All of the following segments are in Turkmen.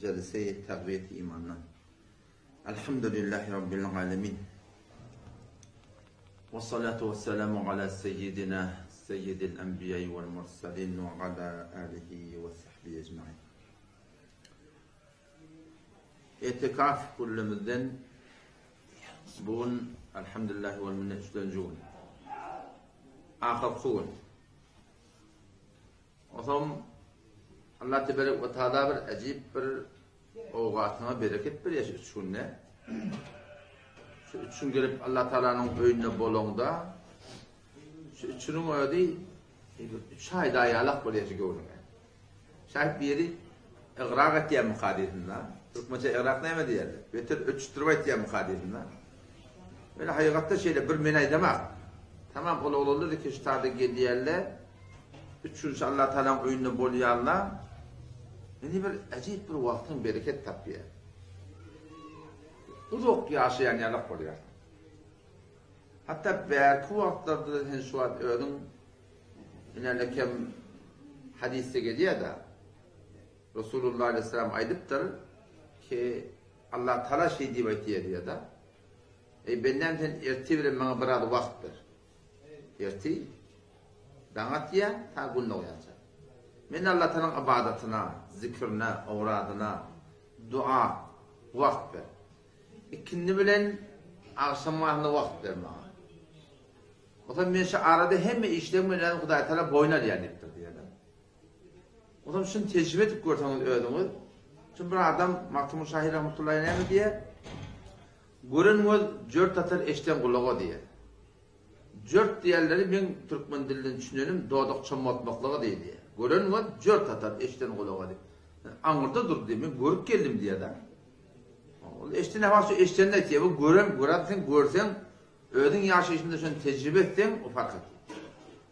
Jelse-i Tagwiýet-i Imandan. Elhamdülillahi Rabbil alemin. Ve salatu ve selamu ala seyyidina seyyidil enbiya'i vel mursalin ve ala alihi ve sahbihi ecmain. Etikaf günlerimizden bu gün elhamdülillahi vel minne üçlenji gün. Ahyrky gün. Onsoň Allah teberek we taala bir äjip bir owgatyňa bereket berýär şu üç günde. Şu üç gün gelip Allah Taalanyň öýünde bolaňda şu üç günüň özi bir üç aýda ýalak bolýar şu göwnüňe. Şaýat biri ygrak etýär mukadesinde. Türkmençe ygrak näme diýerler? Beter öçüşdirip aýtýar mukadesinde. Ýöne hakykat-da şeýle bir men aýdamak. Tamam ol oglanlar iki ştada gelýärler. Üç gün şu Allah Tagalaň öýünde bolýarlar. Indi bir äjip bir wagtyň bereket tapýar. Uzak ýaşaýan ýalak bolýar. Hatda bärki wagtlarda sen şu wagt özüň ine kem hadysda gelýär-de. Resulullah aleyhisselam aýdypdyr ki Allah Taala şeý diýip aýtýar diýýär-de. Eý bendäm sen ertir bilen maňa biraz wagt ber. Ertir daň atýar, ta gün dogýança. Men Allah Tagalaň ybadatyna, zikrine, owradyna, dua wagt ber. Ikindi bilen agşam wagtynda wagt ber maňa. Onsoň men şu arada hemme işlerimi bilen Hudaý Tagala boýun alýan diýipdir diýýär. Onsoň şuny tejribe edip görseňiz özüňiz, şu bir adam Magtymguly şahyr rahmetullahi näme diýýär? Gören göz jört atar eşden gulaga diýýär. Jört diýenleri meň türkmen dilinden düşünenim dodak çommaltmaklyga diýilýär. Gören göz jört atar eşden gulaga diýip. Aňyrda dur diýip men görüp geldim diýýär-de. Ol eşden näme şu eşden aýtýar. Bu gören gören sen görseň özüň ýaşaýşyňda şony tejribe etseň o fark edýär.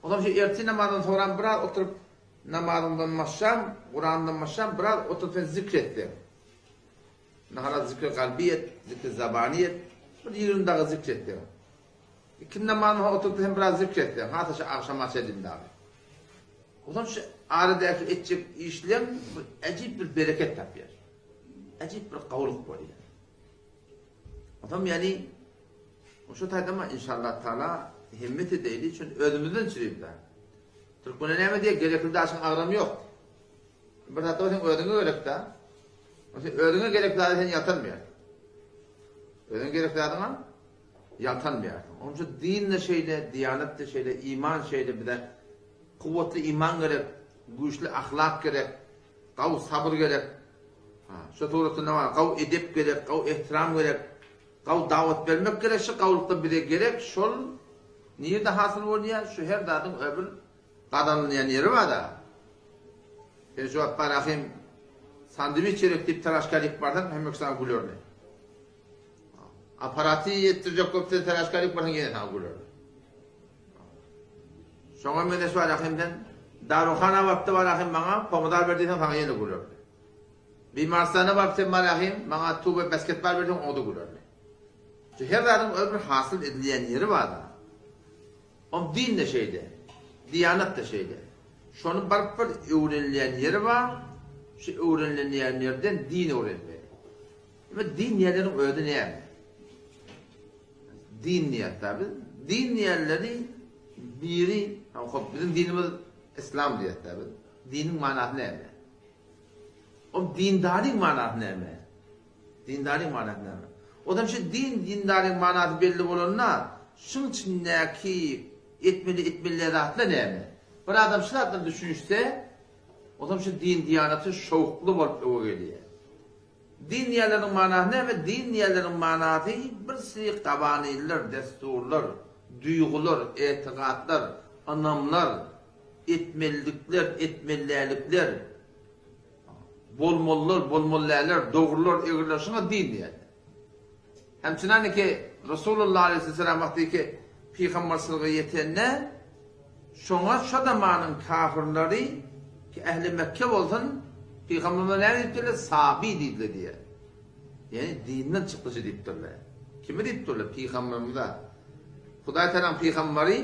Ondan şu ertir namazdan soňram biraz oturyp namazyňdan başlan, Kurandan başlan biraz oturyp sen zikr etseň. Nahara zikri kalbi et, zikri zabany et. Bir 20 dagy zikr etseň. Ikindi namazyna oturyp hem biraz zikr etseň, hasa şu agşama çenli dagy. Ondan şu aradaky etjek işleň bir äjip bir bereket tapýar. Äjip bir gawulyk bolýar. Ondan ýani şu taýda inşallah taala himmet edeýli üçin özümizden çürüp da. Türkmene näme diýer, gerekli daşyň agramy ýok. Bir zat sen özüňe gerek da. Sen özüňe gerek zady sen ýatanmaýar. Özüňe gerek zadyňa ýaltanmaýarsyň. Onuň üçin din-de şeýle, diýanet-de şeýle, iman şeýle bize kuwwatly iman gerek, güýçli ahlak gerek, gawy sabyr gerek. Ha, şu suratynda bar, gawy edep gerek, gawy ehtiram gerek, gawy dawat bermek gerek, şu gawulykda bize gerek, şol nirde hasyl bolýar? Şu her zadyň öbür gazanylýan ýeri bar-da. Sen şu wagt barahym sandwiç gerek diýip taraşka diýip barsaň, hemme kişi saňa gülerli. Aparaty etdirjek bolup sen taraşka diýip barsaň ýene saňa gülerli. Şoňa meňzeş barahym sen daruhana baryp-da barahym maňa pomidor ber diýseň saňa ýene gülerli. Bimarystana baryp sen barahym maňa tuba basketbal ber diýseň oňa-da gülerli. Şu her zadyň öz bir hasyl edilýän ýeri bar-da. Om din-de şeýle, diýanat-da şeýle. Şony baryp bir öwrenilýän ýeri bar, şu öwrenilenýän ýerden din öwrenmeli. Eme din diýenleriň özi näme? Din diýýäs-dä biz. Din diýenleri biri, hop, biziň dinimiz islam diýýäs-dä biz. Diniň manasy näme? Om dindaryň manasy näme? Dindaryň manasy näme? Ozam şu din, dindaryň manasy belli bolanda, şuň içindäki etmeli, etmeli däl zatlar näme? Bir adam şu zatlara düşünişse, ozam şu din, diýanaty şowukly bolup öňe gelýär. Din diýenleriniň manasy näme? Din diýenleriň manasy bir siri gawanynlar, dessurlar, duýgular, etigatlar, ynamlar, etmelilikler, etmelilälikler, bolmalylar, bolmalyläler, dogrular, egriler, şuňa din diýerler. Hemçinaniki Resulullah aleyhisselam wagtyky pygamberçilige ýetende şoňa şo zamanyň kafirleri ki ähli Mekke bolsun pygamberimize näme diýipdirler? Sabi diýdiler diýýär. Ýani dinden çykyjy diýipdirler. Kime diýipdirler? Pygamberimize. Hudaý Tagalaň pygamberi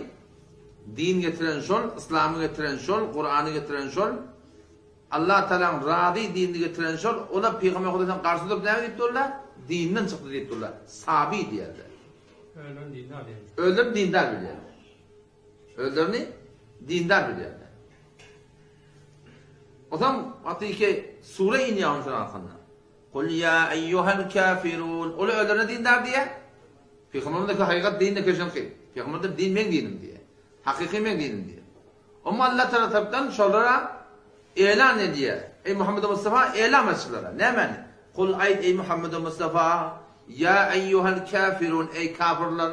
din getiren şol, yslamy getiren şol, Kurany getiren şol. Allah Tagalaň razy dinini getiren şol, olar Pygamber Hudaýdan garşy durup näme diýip durlar? Dinden çykdy diýip durlar. Sabi diýerler. Özlerini dindar diýerler. Özlerini dindar bilýärler. Özlerini dindar bilýärler. Otam wagty sure inýär onuň hakynda. Kul ýa eýýuhel kafirun. Olar özlerine dindar diýýär. Pygamberimiz hakykat din keşenki. Pygamberimiz din meň dinim diýýär. Hakyky meň dinim diýýär. Oňa Allah tarapdan şolara elan edýär. Eý Muhammed Mustafa elam et şulara. Nämäni? Kul aýt eý Muhammed Mustafa ýa eýýuhel kafirun eý kafirler.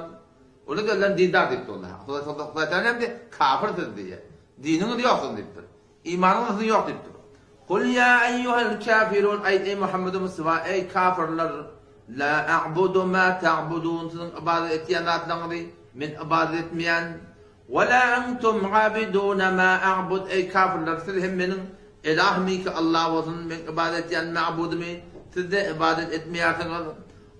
Olar özlerini dindar diýip durlar. Hudaý Hudaý Taala näme diýýär? Kafir siz diýýär. Diniňiz ýok siziň diýipdir. Imanyňyz siziň ýok diýipdir. Kul ýa eýýuhel kafirun aýt eý Muhammed Mustafa eý kafirler. La a'budu ma ta'budun siziň ybadat etýän zatlaryňyzy men ybadat etmeýän. Wa la entum abiduna ma a'bud eý kafirler siz hem meniň Elahym ki Allah bolsun meň ybadat etýän ma'budymy siz-de ybadat etmeýärsiňiz.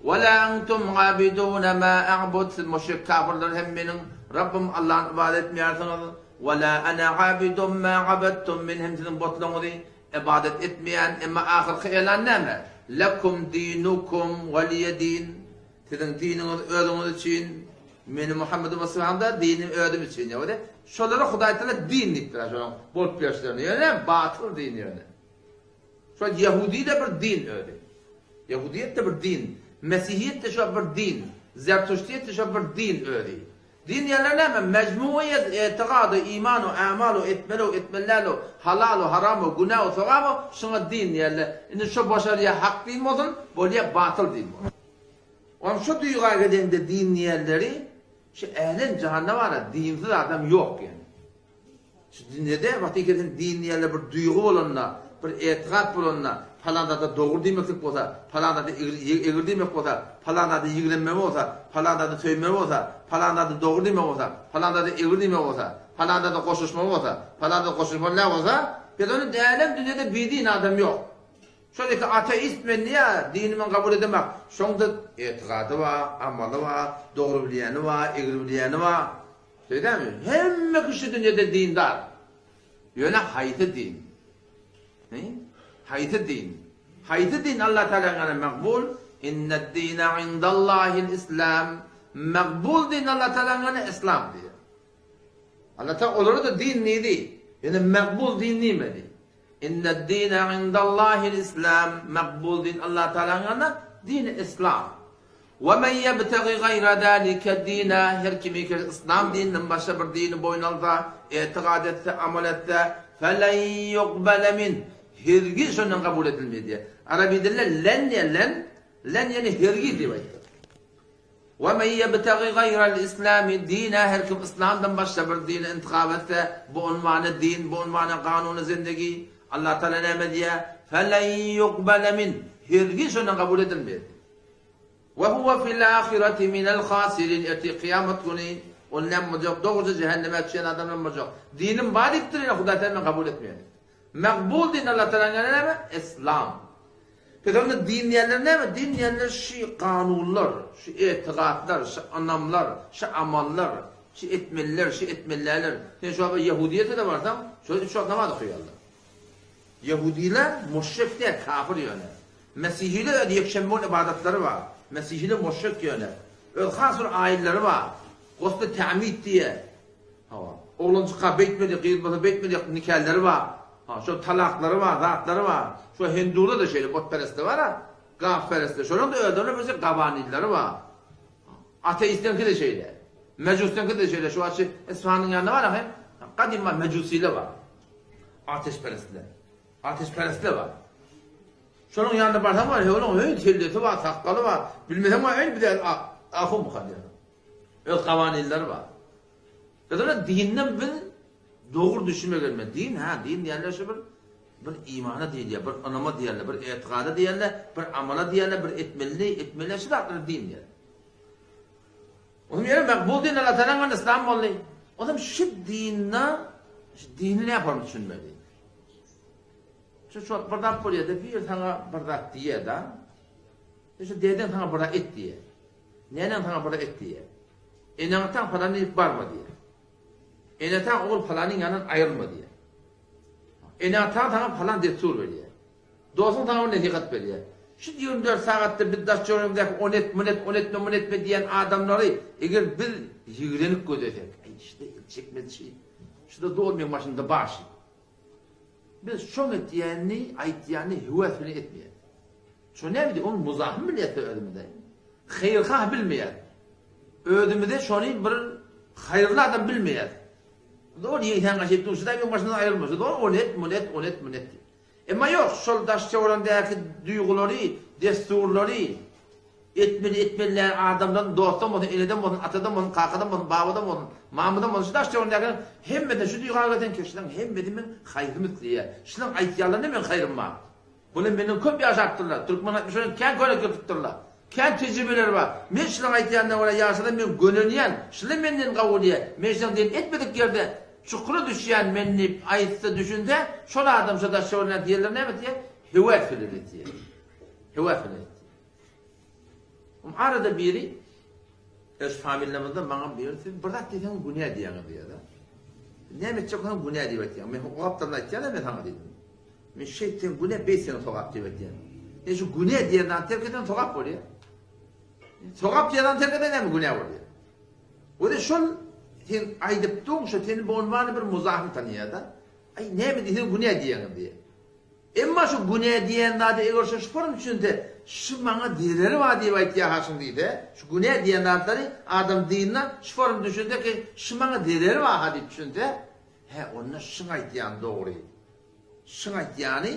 Wa la entum abiduna ma a'bud siz müşrik kafirler hem meniň Rabbym Allahny ybadat etmeýärsiňiz. Wa la ana abidun ma abadtum men hem siziň botlaryňyzy ybadat etmeýän emma ahyrky elan näme? Lekum dinukum waliýe din Siziň diniňiz özüňiz üçin, meni Muhammedi Mustafamda dinim özüm üçin ýa-da şolara Hudaý Taala din diýipdir şolaryň bolup ýörüşlerini. Ýöne batyl din ýöne. Şol ýehudi-de bir din özi. Ýehudiýet-de bir din, mesihiýet-de şo bir din, zertuştiýet-de şo bir din özi. Din diýenler näme? Mejmuiýet etigady, imanu, amalu, etmeli, etmeli däl, halalu, haramu, günäu, sogabu, şuňa din diýerler. Indi şo boşalýar hak din bolsun, bolýar batyl din bolsun. Onuň şo duýga geleňde din diýenleri şu älem jahanda bar-a dinsiz adam ýok ýöne. Şu dünýede wagty sen din diýenler bir duýgy bolanda, bir etikat bolanda, palan zada dogry diýmeklik bolsa, palan zada egri diýmek bolsa, palan zada ýigrenme bolsa, palan zada söýme bolsa, palan zada dogry diýmek bolsa, palan zada egri diýmek bolsa, palan zada goşulyşma bolsa, palan zada goşulyşmaly däl bolsa, biz ony älem dünýede bidin adam ýok. Şol iki ateist men diýýär, dini men kabul edemak. Şoňda etikady bar, amaly bar, dogry bilýäni bar, egri bilýäni bar. Şeýdämi? Hemme kişi dünýede dindar. Ýöne haýsy din? He? Haýsy din? Haýsy din Allah Tagalaň ýanynda makbul? Inne'd-dine indallahil-islam. Makbul din Allah Tagalaň ýanynda islam diýýär. Allah Tagala olara-da din diýdi. Ýöne makbul din diýmedi. Inne'd-dine indallahil-islam, makbul din Allah Tagalaň ýanynda dini islam. We men ýebtegi gaýra zalike dina, her kimi ki yslam dininden başga bir dini boýun alsa, etigat etse, amal etse, felen ýukbele minh, hergiz şondan kabul edilmez diýýär. Araby dilinde len diýýär, len, len ýagny hergiz diýip aýtdyr. We men ýebtegi gaýral islami dina her kim yslamdan başga bir dini intihap etse, bu unwany din, bu unwany kanuny zindegi, Allah Tagala näme diýýär? Felen ýukbele min, hergiz şondan kabul edilmez. We huwe fil ahireti minel hasirin ertir kyýamat güni ol näme boljak dogruja jähenneme düşýän adamlar boljak. Dinim bar diýipdir ýöne Hudaý Tagala men kabul etmeýän diýipdir. Makbul din Allah Tagalaň ýanynda näme? Islam. Pes onda din diýenler näme? Din diýenler şu kanunlar, şu etigatlar, şu ynamlar, şu amallar, şu etmeliler, şu etmeliler. Sen şu wagt Ýehudiýete-de barsaň, şol üç wagt namaz okaýarlar. Ýehudiler muşrik däl, kafir ýöne. Mesihiler öz ýekşenbe gün ybadatlary bar. Mesihiler muşrik ýöne. Öz has bir aýynlary bar. Gosly tämit diýe. Hawa. Oglanjykka beýtmeli, gyz bolsa beýtmeli nikäleri bar. Ha, şol talaklary bar, zatlary bar. Şo hindularda şeýle botperestler bar-a. Gapperestler. Şolaryň-da özlerine bir gawanynlary bar. Ateistleňki-de şeýle. Mejusleňki-de şeýle. Şu wagt şu Isfahanyň ýanynda bar-a hem gadym bar mejusiler bar. Ateşperestler. Ateşperestler bar. Şonuň ýanyna barsaň bar, onuň öý sellesi bar, sakgaly bar. Bilmeseň bar, öý bize ahun diýýär. Öz gawanynlary bar. Biz ony dinden biz dogry düşünme gelme. Din ha, din diýenler şu bir bir imana diýilýär, bir ynama diýerler, bir etikada diýerler, bir amala diýerler, bir etmeli, etmeli şu zatlara din diýerler. Onuň ýeri makbul din Allah Taala islam boldy. Onuň şu dinne şu dini ne yapalım düşünmeli. Şu şu bir zat bolýar-da, bir sana bir zat diýýär-de. Şu deden sana bir zat et diýýär. Neneň saňa bir et diýýär. Eneň-ataň palany diýip barma diýýär. Ene-ataň ogul palanyň ýanyndan aýrylma diýýär. Ene-ataň saňa palan dessur berýär. Dostuň saňa bir nesihat berýär. Şu 24 sagatda biz daş töweregimizdäki ony et, muny et, ony etme, muny etme diýýän adamlary eger biz ýigrenip gözlesek, aý şuda el çekmez şi, şuda doly meň başymda bar şi. Biz şoň etýänini, aýtýanyny höwes bilen etmeýäris. Şo näme diýip, ony muzahym bilýäris özümize. Haýyrhah bilmeýäris. Özümize şony bir haýyrly adam bilmeýäris. Dogry ýegsen gaşyp dur, şuda meň başymdan aýrylma, şu dogry ony et, muny et, ony et, muny et diýip. Emma ýok, şol daş-töweregindäki duýgulary, dessurlary etmeli, etmeli däl adamdan, dostdan bolsun, eneden bolsun, atadan bolsun, kakadan bolsun, babadan bolsun, mamadan bolsun, şu daş-töweregindäkileriň hemmesinden şu duýga gelseň ki, şularyň hemmesi meň haýrym isleýär. Şularyň aýtýanlarynda meň haýrym bar. Bular menden köp ýaşapdyrlar. Türkmen aýtmyşlaýyn kän könek ýyrtypdyrlar. Kän tejribeleri bar. Men şularyň aýtýanyna görä ýaşasam men gönenýän. Şular menden gowy diýýär. Men şularyň diýenini etmedik ýerde çukura düşýän men diýip aýtsa düşünse, şol adam şo daş töweregindäki diýenleri näme etýär? Höwes bilen etýär. Höwes bilen etýär. Arada biri öz familiýamyzda maňa biri siz bir zat diýseňiz günä diýýäňiz diýýär-de. Näme etjek bolsaň günä diýip aýtýaň. Men o gapdaldan aýtýan-a men saňa diýdim. Men şeýtseň günä, beýtseň sogap diýip aýtýan. Men şu günä diýen zady terk etseň sogap bolýar. Sogap diýen zady terk etseň näme günä bolýar. Weli şol sen aýdyp duň, şo seni bolmany bir muzahym tanýar-da. Aý näme diýseň günä diýýäňiz diýýär. Emma şu günä diýen zady eger şu şuparym düşünse, şu maňa zereri bar diýip aýtýar haşyň diýse, şu günä diýen zatlary adam dynda şuparym düşünse ki, şu maňa zereri bar-ha diýip düşünse, hä onda şuň aýtýany dogry. Şuň aýtýany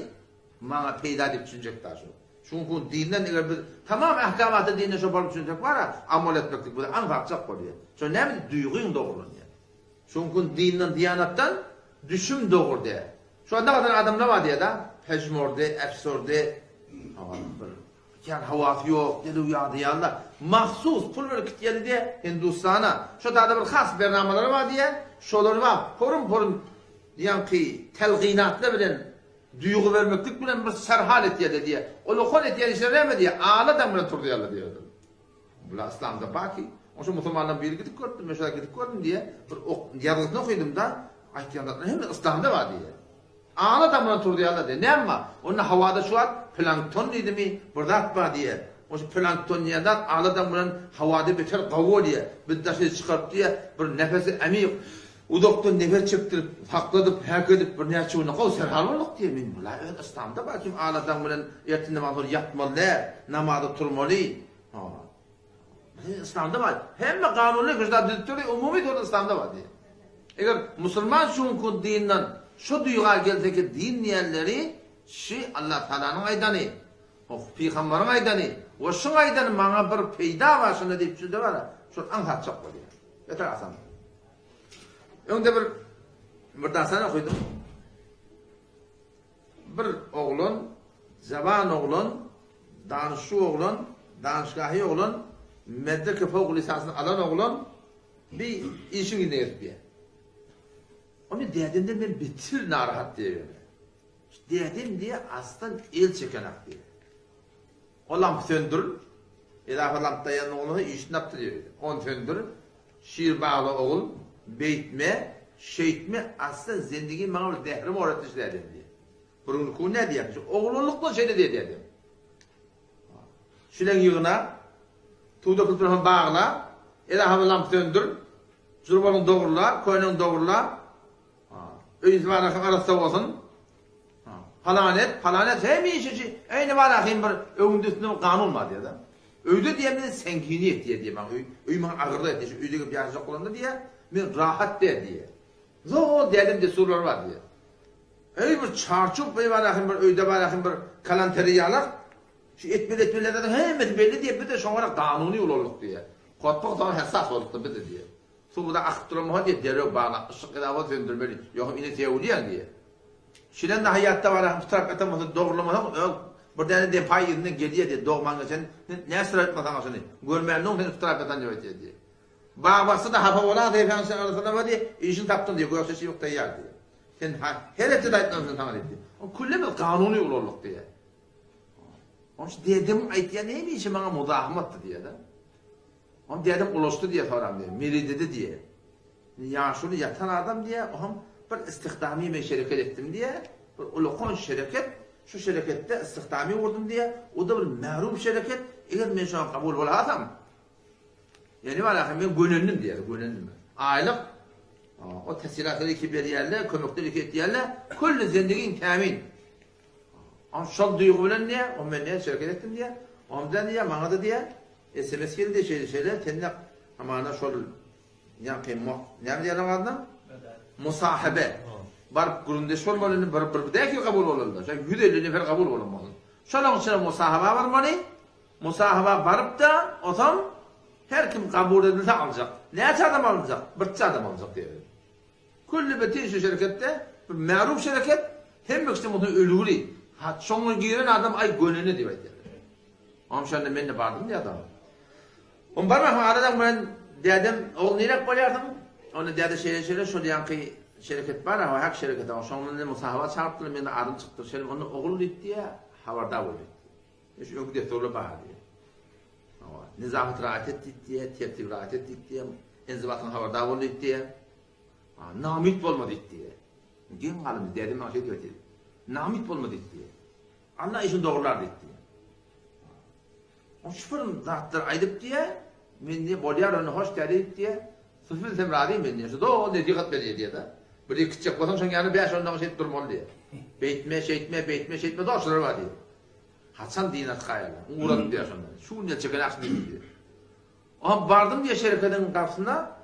maňa peýda diýip düşünjek da şu. Çünki dinden eger biz tamam ahkamaty dinden şoparym düşünsek bar-a, amal etmeklik bize aňsatjak bolýar. Şo näme duýgyň dogrulanýar. Çünki dinden diýanatdan düşüm dogry däl. Şu anda galan adamlar bar diýýär-de, pejmurde, efsurde, bir ýan hawasy ýok, deli ýady ýaly. Mahsus pul berip gitýärdi diýýär Hindustana. Şo taýda bir has bernamalary bar diýýär. Şolary bar, porum-porum ýaňky telginatlar bilen duýgy bermeklik bilen bir serhal etýärler diýýär. Ol okal etýän işleri näme diýýär? Ala daň bilen turzaýarlar diýýär. Bular yslamda bar ki, oşo musulmanlaryň biri gidip görüpdir, men şolar gidip gördüm diýýär. Bir ok, ýazgysyny okydym-da, aýtýan zatlary hemme yslamda bar diýýär. Aňa damyran turdy ýaly diýýär. Näme bar? Onda hawada şu wagt plankton diýdimi, bir zat bar diýýär. Oşo plankton diýen zat ala damyran hawada beter gawy bolýar. Biz daşary çykaryp diýýär, bir nefesi ämik Uzakdan nefes çekdirip, sakladyp, häk edip, birnäçe günde gowy serhal bolduk diýýär. Men bula öz yslamda bar kim aladaň bilen ertir namazdan soň ýatmaly däl, namaza turmaly. Ha. Biziň yslamda bar. Hemme kanuny güjda düzüp durdy, umumy durdy yslamda bar diýýär. Eger musulman şu günki dinden şu duýga gelse ki din diýenleri şi Allah Taalanyň aýdany, o pygamberiň aýdany we şuň aýdany maňa bir peýda bar şunda diýip düşünse bar, şol aňsatjak bolýar. Beter asan. Öňde bir bir dastan okydym. Bir oglan, jawan oglan, danyşçy oglan, danyşgahy oglan, medreke fowk lisansyny alan oglan bir işiň ýüzüne gelip diýýär. Ony dädemden men beter narahat diýýär. Dädem diýýär, aslan el çekenak diýýär. O lampy söndür. Edafa lampda ýanma bolmasa işini tapdy diýip. Ony söndür. Şir bagla ogul. Beýtme, şeýtme, asla zendigi maňa bir zährim öwretdi şu dädem diýip. Bir gün ku nädýär? Şu oglanlykdan şeýle diýýär dädem. Şileň ýygna, tuda pulpulany bagla, edafa lampy söndür. Jurbalyň dogrula, köýnegiňi dogrula. Öýüňiz baraka arassa bolsun. Palan et, palan et, hemişe şu eýni barahyn bir öňünde üstünde bir kanun bar diýýär-de. Öýde diýýär men seňkini et diýýär diýýär maňa öý, öý maňa agyrdy diýýär, şu öýde gelip ýaşajak bolanda diýýär, men rahat däl diýýär. Zol dädem dessurlary bar diýýär. Öý bir çarçup öý barahyn bir öýde barahyn bir kalanteri ýalak, şu etmeli etmeli zadyň hemmesi belli diýýär, biz-de şoňa görä kanuny ulandyk diýýär. Korkmak soň hessas bolduk-da biz-de diýýär. Suwda akyp duran bolsa diýýär, derrew baglap, yşyk ýa bolsa söndürmeli, ýogsam ine sewülýäň diýýär. Şilen dahy ýatda barahym pytrap ýatan bolsa dogrulamasaň, öň bir däne depaý yzyndan gelýär diýýär, dogman geçen, sen näçe syr aýtmasaň şuny, görmändiň seni pytrap ýatan diýip aýtýar diýýär. Bagbasy-da hapa bolan seýfäň içine arasalama diýýär, işini tapdyň diýýär, gökje çybyk taýýar diýýär. Sen her hepde-de aýtmaly şuny saňa diýip diýýär. Ol küllemiz kanuny ulandyk diýýär. Onuň üçin dedemiň aýtýan hemişe maňa muzahymatdy diýýär-de. Onuň dädem ulaşdy diýýär soram diýýär. Meridede diýýär. Ýaşuly ýatan adam diýýär, oňam bir istihdamy men şereket etdim diýýär. Bir ulakan şereket, şu şereketde istihdamy gurdum diýýär. O-da bir märum şereket. Eger men şoňa kabul bolasam, ýani balaky men gönendim diýýär, gönendim. Aýlyk o tesilatlar iki berýärler, kömekler iki etýärler. Külli zendigiň tämin. Am şol duýgy bilen diýýär, o men näme şereket etdim diýýär. Ondan diýýär, maňa-da diýýär, SMS geldi şeýle-şeýle, sen-de hamana şol Ýaňky näme diýýärler adyna? Musahabe. Baryp gürrüňdeş bolmaly indi bir bir däki kabul bolanda. Şo 150 nefer kabul bolmaly. Şolaryň içine musahaba barmaly. Musahaba baryp-da, otam her kim kabul edilse aljak. Näçe adam alynjak? Birçe adam aljak diýýär. Külli bütin şu şereketde bir märup şereket, hemme kişi muny ölgüli. Ha şoňa giren adam aý göneni diýip aýdýarlar. Oňam şonda men-de bardym diýýär adam. Oň barmagyň aradan bilen dädem, ogul niräk bolýarsyň? Onda däde şeýle-şeýle şol ýaňky şereket bar, ha hak şereket, şoň bilen musahaba çagyrypdylar, mende adym çykypdyr. Şeýle onda ogul diýip diýýär, habardar bol diýip. Şu öňki dessurlar bar diýýär. Hawa, nezahat raýat et diýip diýýär, tertip raýat et diýip diýýär, enzibatdan habardar bol diýip diýýär. Namyt bolma diýip diýýär. Geň galdym, dädem maňa şeý diýip aýtdy. Namyt bolma diýip diýýär. Allah işini dogrular diýip diýýär. O şu bir zatlar aýdyp diýýär, men diýýär, bolýar onda hoş däde diýip diýýär. Sufy bilsem razy men diýýär. Şu doly nesihat berýär diýýär-de. Bir iki gitjek bolsaň şoň ýanyna bäş-on dagy şeýdip durmaly diýýär. Beýtme, şeýtme, beýtme, şeýtme doşlar bar diýýär. Haçan din atkaýarlar. Ugradyp diýýär şonda. Şu gün çeken akşam diýip diýýär. Oňa bardym diýýär şerekediň gapysyna.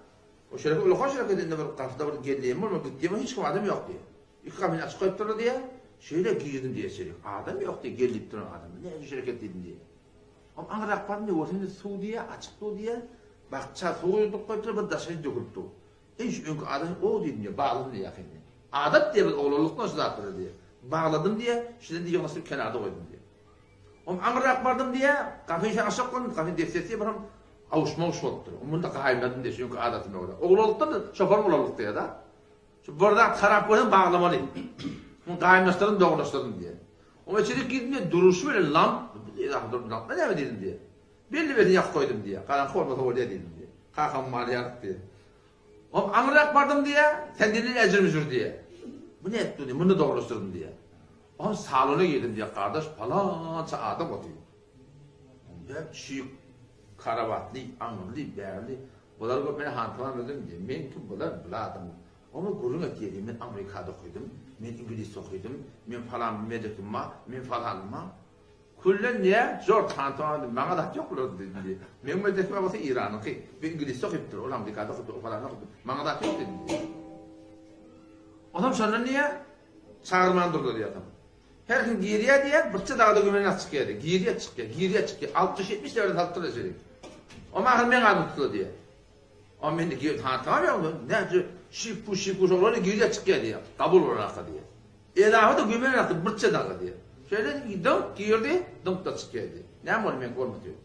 O şereket ulakan şereket indi bir gapyda bir gelýän bolma gitýän hiç kim adam ýok diýýär. Iki gapyny açyk goýupdyrlar diýýär. Şeýle girdim diýýär içerik. Adam ýok diýýär, gel diýip duran adam. Näme şereket diýdim diýýär. Oňa aňryrak bardym diýýär, görsem diýýär, suw diýýär, açyk suw diýýär. Bakja suw guýduryp goýupdyr, bir daşa dökülip dur. Eý şu öňki adam o diýdim diýýär, bagladym diýýär ýakynda. Adat diýýär biz oglanlykdan şu zatlary diýýär. Bagladym diýýär, şuny diýýär ýygnaşdyryp kenarda goýdum diýýär. Oňa aňryrak bardym diýýär, gapyny şeýle açjak boldum, gapyny dessesi diýýär, biram awuşma-awuş bolupdyr. Munda gaýymladym diýýär, şu öňki adatyma görä. Oglanlykdan şoparyň oglanlyk diýýär-de. Şu bir zat harap görseň baglamaly. Muny gaýymlaşdyryn, dogrulaşdyryn diýýär. Oňa içerik girdim diýýär, duruşy bilen lamp, dur lamp näme diýdim diýýär. Belli belli ýakyp goýdum diýýär. Garaňky bolmasa bolýar diýdim diýýär. Kakam maly ýaryk diýýär. Hop aňryrak bardym diýýär, sen diýdi ejir-müjür diýýär. Bu ne etdi diýýär, muny dogrulaşdyryn diýýär. Hop salona girdim diýýär, gardaş palança adam otyr. Hep şyk, karabatly, aňyrly, bärli. Bular görüp meni hantaman özüm diýýär. Men kim bular, bula adam. Oňa gürrüň etýär diýýär, men Amerikada okydym, men iňlisçe okydym, men falan medekim bar, men falanym bar. Küllen diýýär, Jorj hantaman diýip, maňa zat ýok bular diýdim diýýär. Meň medekim bar bolsa Iranyňky, bu iňlisçe okypdyr, ol Amerikada okypdyr, o falan okypdyr, maňa zat ýok diýdim diýýär. Onam şondan diýýär, çagyrman durlar diýýär. Her kim girýär diýýär, birçe dagda gömelen at çykýar diýýär. Girýär, çykýar, girýär, çykýar. Altmyş-ýetmiş lewerden salyp durlar içeri. Oňa ahyry meň adym tutuldy diýýär. Oňa men de tantamam ýok. Näçe şik-bu, şik-bu şolar girýär, çykýar diýýär. Kabul bolan aka diýýär. Edafa-da gömelen atdy birçe dagda diýýär. Şeýle dynk girdi, dynk-da çykýar diýýär. Näme boldy meňki bolmady diýýär.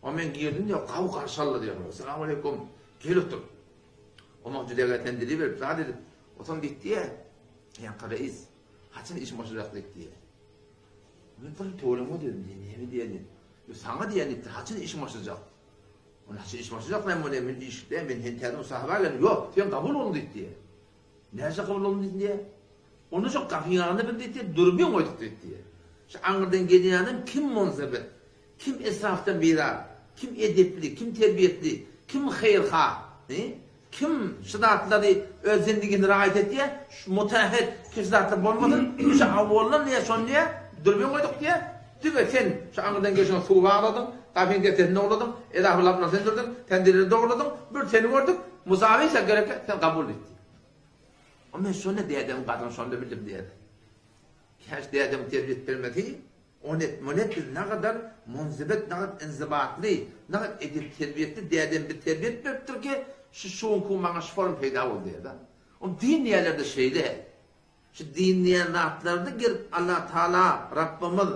Oňa men girdim diýýär, gawy garşy aldy diýýär. Salam aleýkum. Gel otur. Oňa jüdege sen dili berip, zat edip, otam diýdi diýýär. Ýaňky reis. Haçan işim boşajak diýip diýýär. Men bir töweregime diýdim, diýen näme diýen diýip. Ýo saňa diýen diýipdir, haçan işim boşajak? Ony haçan iş boşajak men muny men işde men sen täze musahaba geldim. Ýok, sen kabul bolduň diýip diýýär. Näçe kabul bolduň diýip diýýär. Onda şo gapyň ýanynda biz diýip diýýär, dürbin goýduk diýip diýýär. Şu aňyrdan gelýän adam kim munsebet, kim esrafdan bizar, kim edepli, kim terbiýetli, kim haýyrha, Kim şu zatlary öz zindiginde raýat etýär, şu mutahhit kim şu zatlar bolmasyn, şu awwaldan diýýär, şony diýýär, dürbin goýduk diýýär, diňe sen şu aňyrdan gelşiňe suw bagladyň, gapyň depesini dogladyň, edahy laplary sen dürdüň, tendirleri dogladyň, bir seni gördük, musawy sen gerekli, sen kabul et diýýär. O men şonda dädemiň gadyryny şonda bildim diýýär. Käş dädemiň terbiýe bermesi Onet monet biz nagadar monzibet nagat inzibatly nagat edep terbiýetli dädem biz terbiýet beripdir ki şu şuňku maňa şu form peýda boldy diýýär-de. Ol din diýýärlerde şeýle. Şu din diýen zatlarda gelip Allah Taala Rabbymyz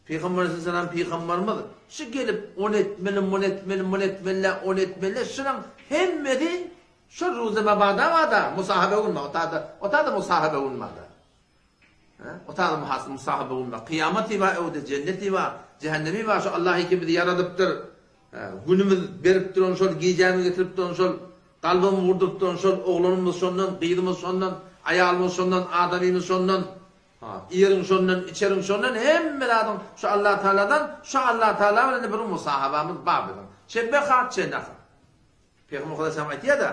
Pygamber aleyhisselam pygamberimiz şu gelip ony etmeli muny etmeli muny etmeli ony etmeli şunuň hemmesi şu ruzy mabada bada musahabe gün otada otada musahabe gün bada. Otagda muhasym musahabe bolmak. Kyýamaty bar öwde jenneti bar, jähennemi bar. Şu Allah ikimizi ýaradypdyr. Günümiz berip duran şol, gijämizi getirip duran şol, kalbymyzy gurduryp duran şol, oglanymyz şondan, gyzymyz şondan. Aýalymyz şondan, adamymyz şondan, ha, iýeriň şondan, içeriň şondan, hemme zadyň şu Allah Tagaladan, şu Allah Tagala bilen bir musahabamyz bar biziň. Çe beha, çe naha. Pygamber Hudaý aýtýar-da,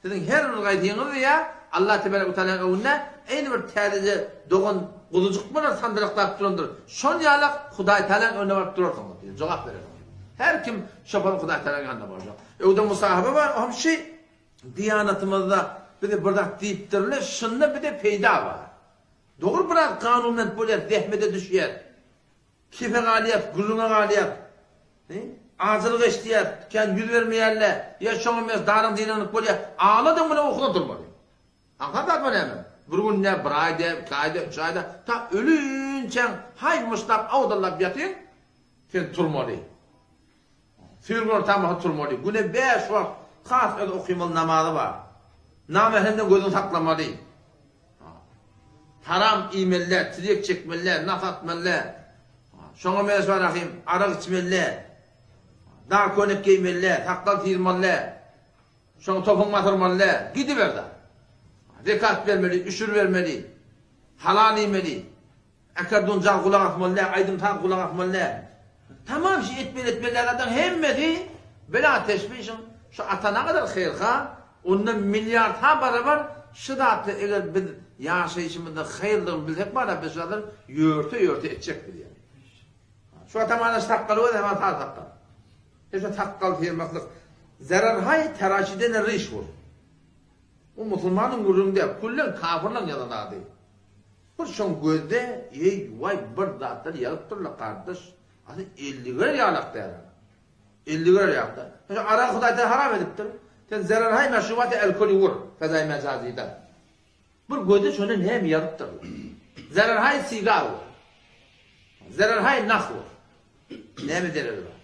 Siziň her bir gaýdyňyz diýýär, Allah tebarek we tealanyň öňünde eýni bir täzeje dogan guzujyk bolar sandyraklap durandyr. Şol ýalak Hudaý Tealanyň öňüne baryp durarsyňyz diýýär, jogap berersiňiz. Her kim şopan Hudaý Tealanyň ýanyna barjak. Öwde musahaba bar, o hem şi diýanatymyzda bize bir zat diýipdirler, şunda bize peýda bar. Dogry biraz kanunment bolýar, zähmete düşýär. Kefe galýas, gürrüňe galýas. He? Ajylyk eşidýäs, kän ýüz bermeýärler. Ýa şoňa meňzeş daryň-direňlik bolýar. Agladyň bilen ukudan turmaly. Aňsat zatmy näme? Bir gün däl, bir aý däl, iki aý däl, üç aý däl, ta ölinçäň haý-myşlap, awdallap ýatyň, sen turmaly. Süýr günortan bolsa turmaly. Güne bäş wagt has öz okymaly namazy bar. Namähremden gözüňi saklamaly. Haram iýmeli däl, tirýek çekmeli däl, nas atmaly däl. Şoňa meňzeş bar ahym, arak içmeli däl. Dar köýnek geýmeli däl, sakgal syrmaly däl. Şoňa topuň basyrmaly däl. Gidiber-de. Zekat bermeli, üşür bermeli. Halal iýmeli. Akardon jar gulak asmaly däl, aýdym-saz gulak asmaly däl. Tamam şu etmeli etmeli däl zatlaryň hemmesi bela teşwişiň şu ata nagadar haýyrha, ondan milliardha barabar şu zatlar eger biz ýaşaýşymyzda haýyrlygyny bilsek bara biz şu zatlary ýörte ýörte etjek biz ýaly. Şu atam ana sakgaly göz hemen sar sakgal. Şu sakgal syrmaklyk zerarhaý teraşiden riş bur. Bu musulmanyň gürrüňi däl, küllen kafyrlaň ýazan zady. Bir şoň gözde eý waý bir zatlar ýazypdyrlar gardaş. Asy elliger ýalak däl. Elliger ýalak. Şu aragy Hudaý sen haram edipdir. Sen zerarhaý meşrubaty alkoli wur fezaý mejazyda. Bir gözde şonda näme ýazypdyrlar. Zerarhaý sigar wur. Zerarhaý nah wur. Näme zereri bar?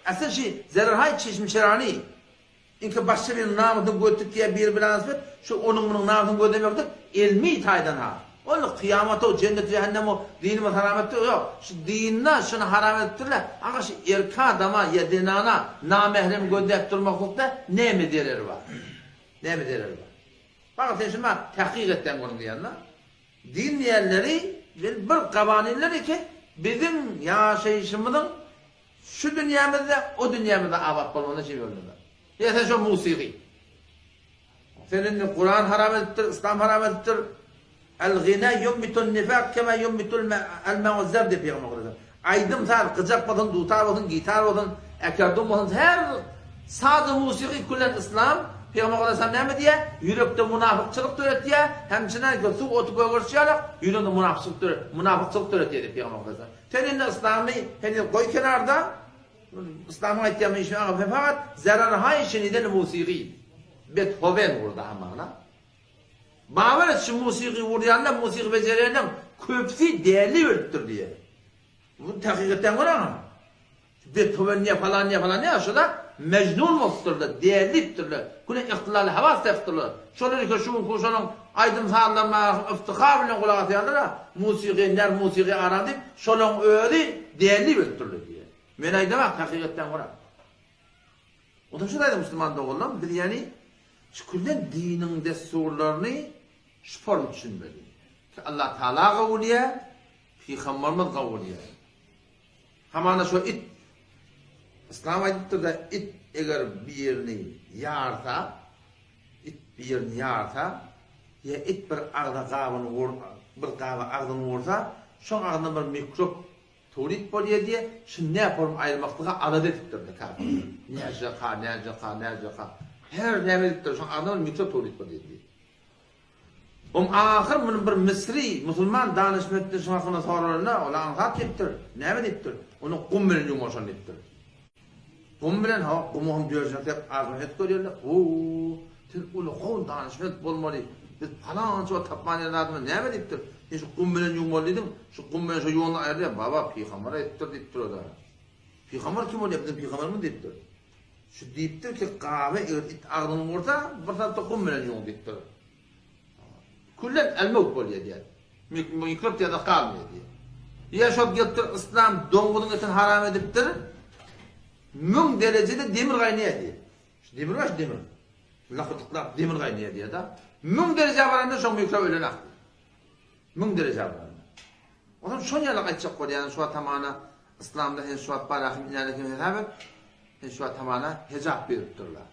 Asyl şi zerarhaý çeşmiçerani Inki başga biriniň namysyny göz tikýär biri bilen alyşyp, şu onuň munuň namysyny gözlemeklik elmi taýdan ha. Ol kyýamatow, jennet jähennemow, dinimiz haram etdi, ýok. Şu dinine şuny haram edipdirler. Aga şu erki adama ýa zenana namährem gözläp durmaklykda näme zereri bar? Näme zereri bar? Baga sen şuny maňa tahkyk etseň onuň diýende. Din diýenleri bir gawaninler eken, biziň ýaşaýşymyzyň Şu dünýämizde, o dünýämizde abat bolmagyna şeý bolmaly. Ýa sen şo musygy. Sen indi Kuran haram edipdir, Yslam haram edipdir. El-gina yunbitun nifak kema yunbitul al-ma'u zer diýip pygamber aýtdy. Aýdym saz, gyjak bolsun, dutar bolsun, gitar bolsun, akordon bolsun, her saz musygy küllen Yslam Pygamber aleyhisselam näme diýýär? Ýürekde munafykçylyk döretýär, hemçinen suw oty gögerişi ýaly ýüreginde munafykçylyk döret, munafykçylyk döretýär diýip pygamber aleyhisselam. Sen indi yslamy heniz goý kenarda, yslamyň aýtýan işini aňa sen fakat zerarhaý şeniden musigy Bethowen urdy hamana. Babar et şu musigy urýanlar, musigy bejerýänleň köpüsi däli ölüpdir diýýär. Bu takyk görä aňa. Bethowen ne falan ne falan ne şolar mejnun bolupdyrlar, dälipdirler. Güne ihtilal hawas tapypdyrlar. Şolar eke şu günki şonuň aýdym sazlaryna yftihar bilen gulak asýarlar-a, musigy ner, musigy aram diýip, şolaň özi dälip ölüpdirler diýýär. Men aýdamok, hakykatdan görä. Onsoň şu taýda musulman doganlarym biz ýani şu küllen diniň dessurlaryny şu form düşünmeli. Ki Allah Taala gabul edýär, Pygamberimiz gabul edýär. Hamana şo it, Yslam aýdypdyr-da, it eger birini ýarsa, it birini ýarsa, ýa it bir agza gabyny wur, bir gaba agzyny ursa, şoň agzyndan bir mikrop towlit bolýar diýe, şuny näform aýyrmaklyga alada edipdir-de kafirler. Näjaka, näjaka, näjaka. Her näme edipdir, şoň agzyndan bir mikrop towlit bolýar diýe. Oň ahyr muny bir misri musulman danyşmentden şuň hakynda soralanda, ol aňsat diýipdir. Näme diýipdir? Ony gum bilen ýuwmaşan diýipdir. Gum bilen, hawa, gumy hem dörjek dek azma-het görýärler. Ho-o, sen uly gowy danyşment bolmaly. Biz palança wagt tapman ýören zadymyz näme diýipdir. Sen şu gum bilen ýuwmaly diýdiň. Şu gum bilen şo ýuwanda aýrylýar. Baba, pygamber aýdypdyr diýipdir o-da. Pygamber kim bolýar? Biziň pygamberimiz diýipdir. Şu diýipdir ki, gaba eger it agzyny ursa, bir saatda gum bilen ýuwuň diýipdir. Küllen el-mewt bolýar diýýär. Mikrop diýýär, galmaýar diýýär. Ýa şol gelipdir, yslam doňuzyň etini haram edipdir. 1000 derejede demir gaýnaýar diýýär. Şu demir bar, şu demir. Lakydyklap demir gaýnaýar diýýär-de. 1000 derejä baranda şoň mikrob ölen akdy. 1000 derejä baranda. Onam şon ýaly aýtjak bolýan şu wagt hamana yslamda hen şu wagt bar ahim inäne kim hesap et. Hen şu wagt hamana hejap beripdirler.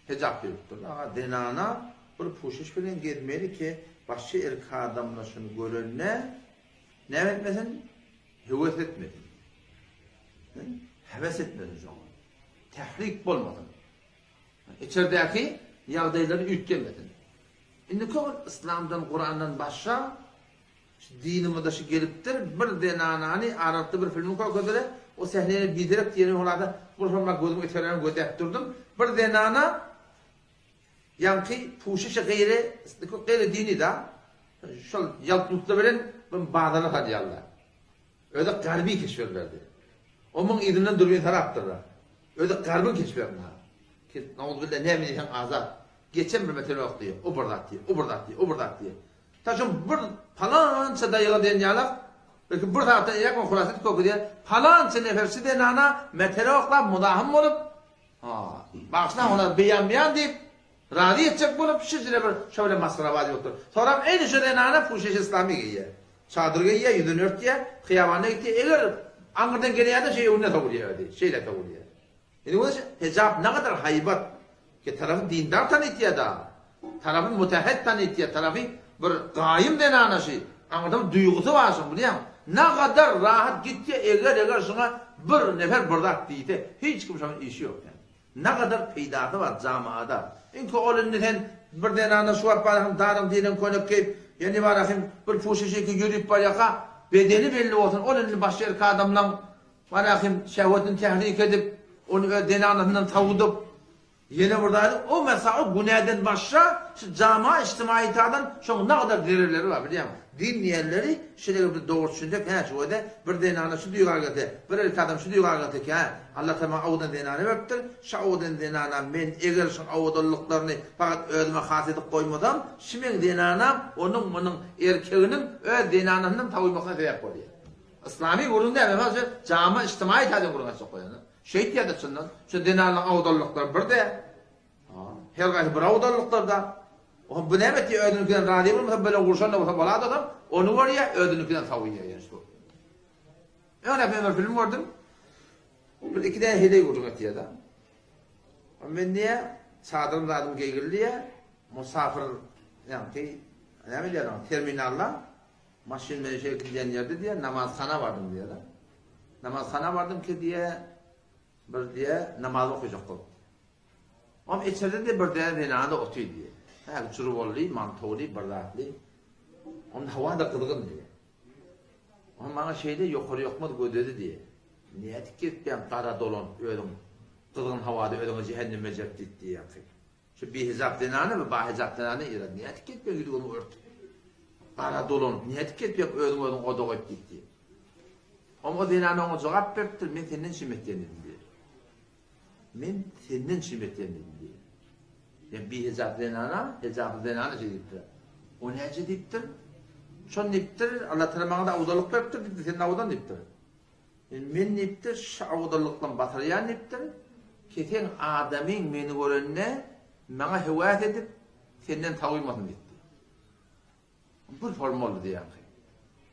Hejap beripdirler. Aga zenana bir puşiş bilen gezmeli ki başga erkek adamlar şuny görende näme etmesin? Höwes etmesin. Höwes etmesin şoňa. Tährik bolmasyn. Içerdäki ýagdaýlary üýtgemesin. Indiki ol yslamdan, Kurandan başga şu dinimize şu gelipdir, bir zenanany aralykda bir filmi görkezdiler, o sähneni biderek diýeni bolada bir şol maňa gözümi ötermän gözläp durdum. Bir zenana ýaňky puşuşy gaýry, gaýry dini da, şol ýalp-ýulplar bilen bir bazara salýarlar. Özi garby keşberlerdi. Omuň yzyndan dürbin sarapdyrlar. Özi garbyň keşberinde. Nauzubilla näme diýseň azat. Geçen bir mesele ýok diýýär. O bir zat diýýär, o bir zat diýýär, o bir zat diýýär. Ta şo bir palança daýyga diýen ýalak, belki bir sagatdan eýýäm ol hulasyny görkezýär. Palança nefer şu zenana mesele oklap muzahym bolup, ha, bagyşlaň olar beýan-beýan diýip, Razy etjek bolup şijre bir şo bilen masgarabaz ýokdur. Soram eýni şo zenana puşeş islamy geýýär. Çadyr geýýär, ýüzüni örtýär, hyýabanda gitýär. Eger aňyrdan geleýärde şeý öňünden sowulýar özi. Şeýle sowulýar. Indi bolsa hijap nagadyr haýbat. Ki tarapy dindar tanytýar da. Tarapy mutahhet tanytýar, tarapy bir gaýym zenana şi. Aňyrda bir duýgusy bar şoň bilýäňmi? Nagadar rahat gitýär eger eger şoňa bir nefer bir zat diýse hiç kim şoň işi ýok ýani. Nagadar peýdasy bar jamaada. Iňki ol indi sen bir zenana şu wagt barahym daryň diýlen köýnek geýip, ýene barahym bir puşeşeki ýörüp barýaka bedeni belli bolsun ol indi başga erkek adamlaň barahym şehwetini tährik edip ony öz zenanasyndan sowudyp ýene bir zady o mesa o günäden başga şu jama içtimaýy taýdan şoň nagadar zererleri bar bilýäňmi. Din diýenleri şeýle bir dogry düşünsek hä şu wede bir zenana şu duýga gelse bir erkek adam şu duýga gelse ki hä Allah taala maňa owadan zenany beripdir şu owadan zenana men eger şuň owadanlyklaryny fakat özüme has edip goýmasam şu meň zenanam onuň munuň erkeginiň öz zenanasyndan sowulmasyna sebäp bolýar. Yslamy gürrüň däl men şu jama içtimaýy taýdan gürrüň açjak bolýan. Şeýtýärde çyndan şu zenanlaryň owadanlyklary bir däl. Her gaýsy bir awdalyklarda, O bu näme etýär, özüniňkiden razy bolmasa, bile gurşan-da bolsa bolady-da, ony görýär, özüniňkiden sowýar ýene şu. Öňräk men bir film gördüm. Bir iki däne heleý gürrüň etýär-de. Men diýýär, çadyrym zadym geýgildi diýýär, musafir, ýaňky, näme diýýär oňa, terminalda maşyn bilen şeýle gidýän ýerde diýýär, namazhana bardym diýýär-de. Namazhana bardym ki diýýär, bir diýýär, namaz okajak bolup. Om içerde-de bir däne zenana otyr diýýär. Hä, jurbolly, mantowly, bir zatly. Onda hawa-da gyzgyn diýýär. Om maňa şeýle ýokary ýokmaz gözledi diýýär. Nädip gezipýäň gara dolanyp özüň gyzgyn hawada özüňe jähennem berjek diýip diýýär. Şu bihijap zenana we bahijap zenana ýere nädip gezipýäň ýüzüňi örtüp. Gara dolanyp nädip gezipýäň özüň özüň oda goýup diýip diýýär. Om o zenana oňa jogap beripdir, men senden şem etýän dedim diýýär. Men senden çim etýän dedim diýýär. Ýa bihejap zenana, hejaply zenana şeý diýipdir. O näce diýipdir? Şon diýipdir, Allah Taala maňa-da awdalyk beripdir diýipdir, sen awdan diýipdir. Men diýipdir, şu awdalykdan batyrýan diýipdir. Ki seň adamyň meni görende maňa höwes edip, senden sowumasyn diýipdir. Bir form boldy diýýänki.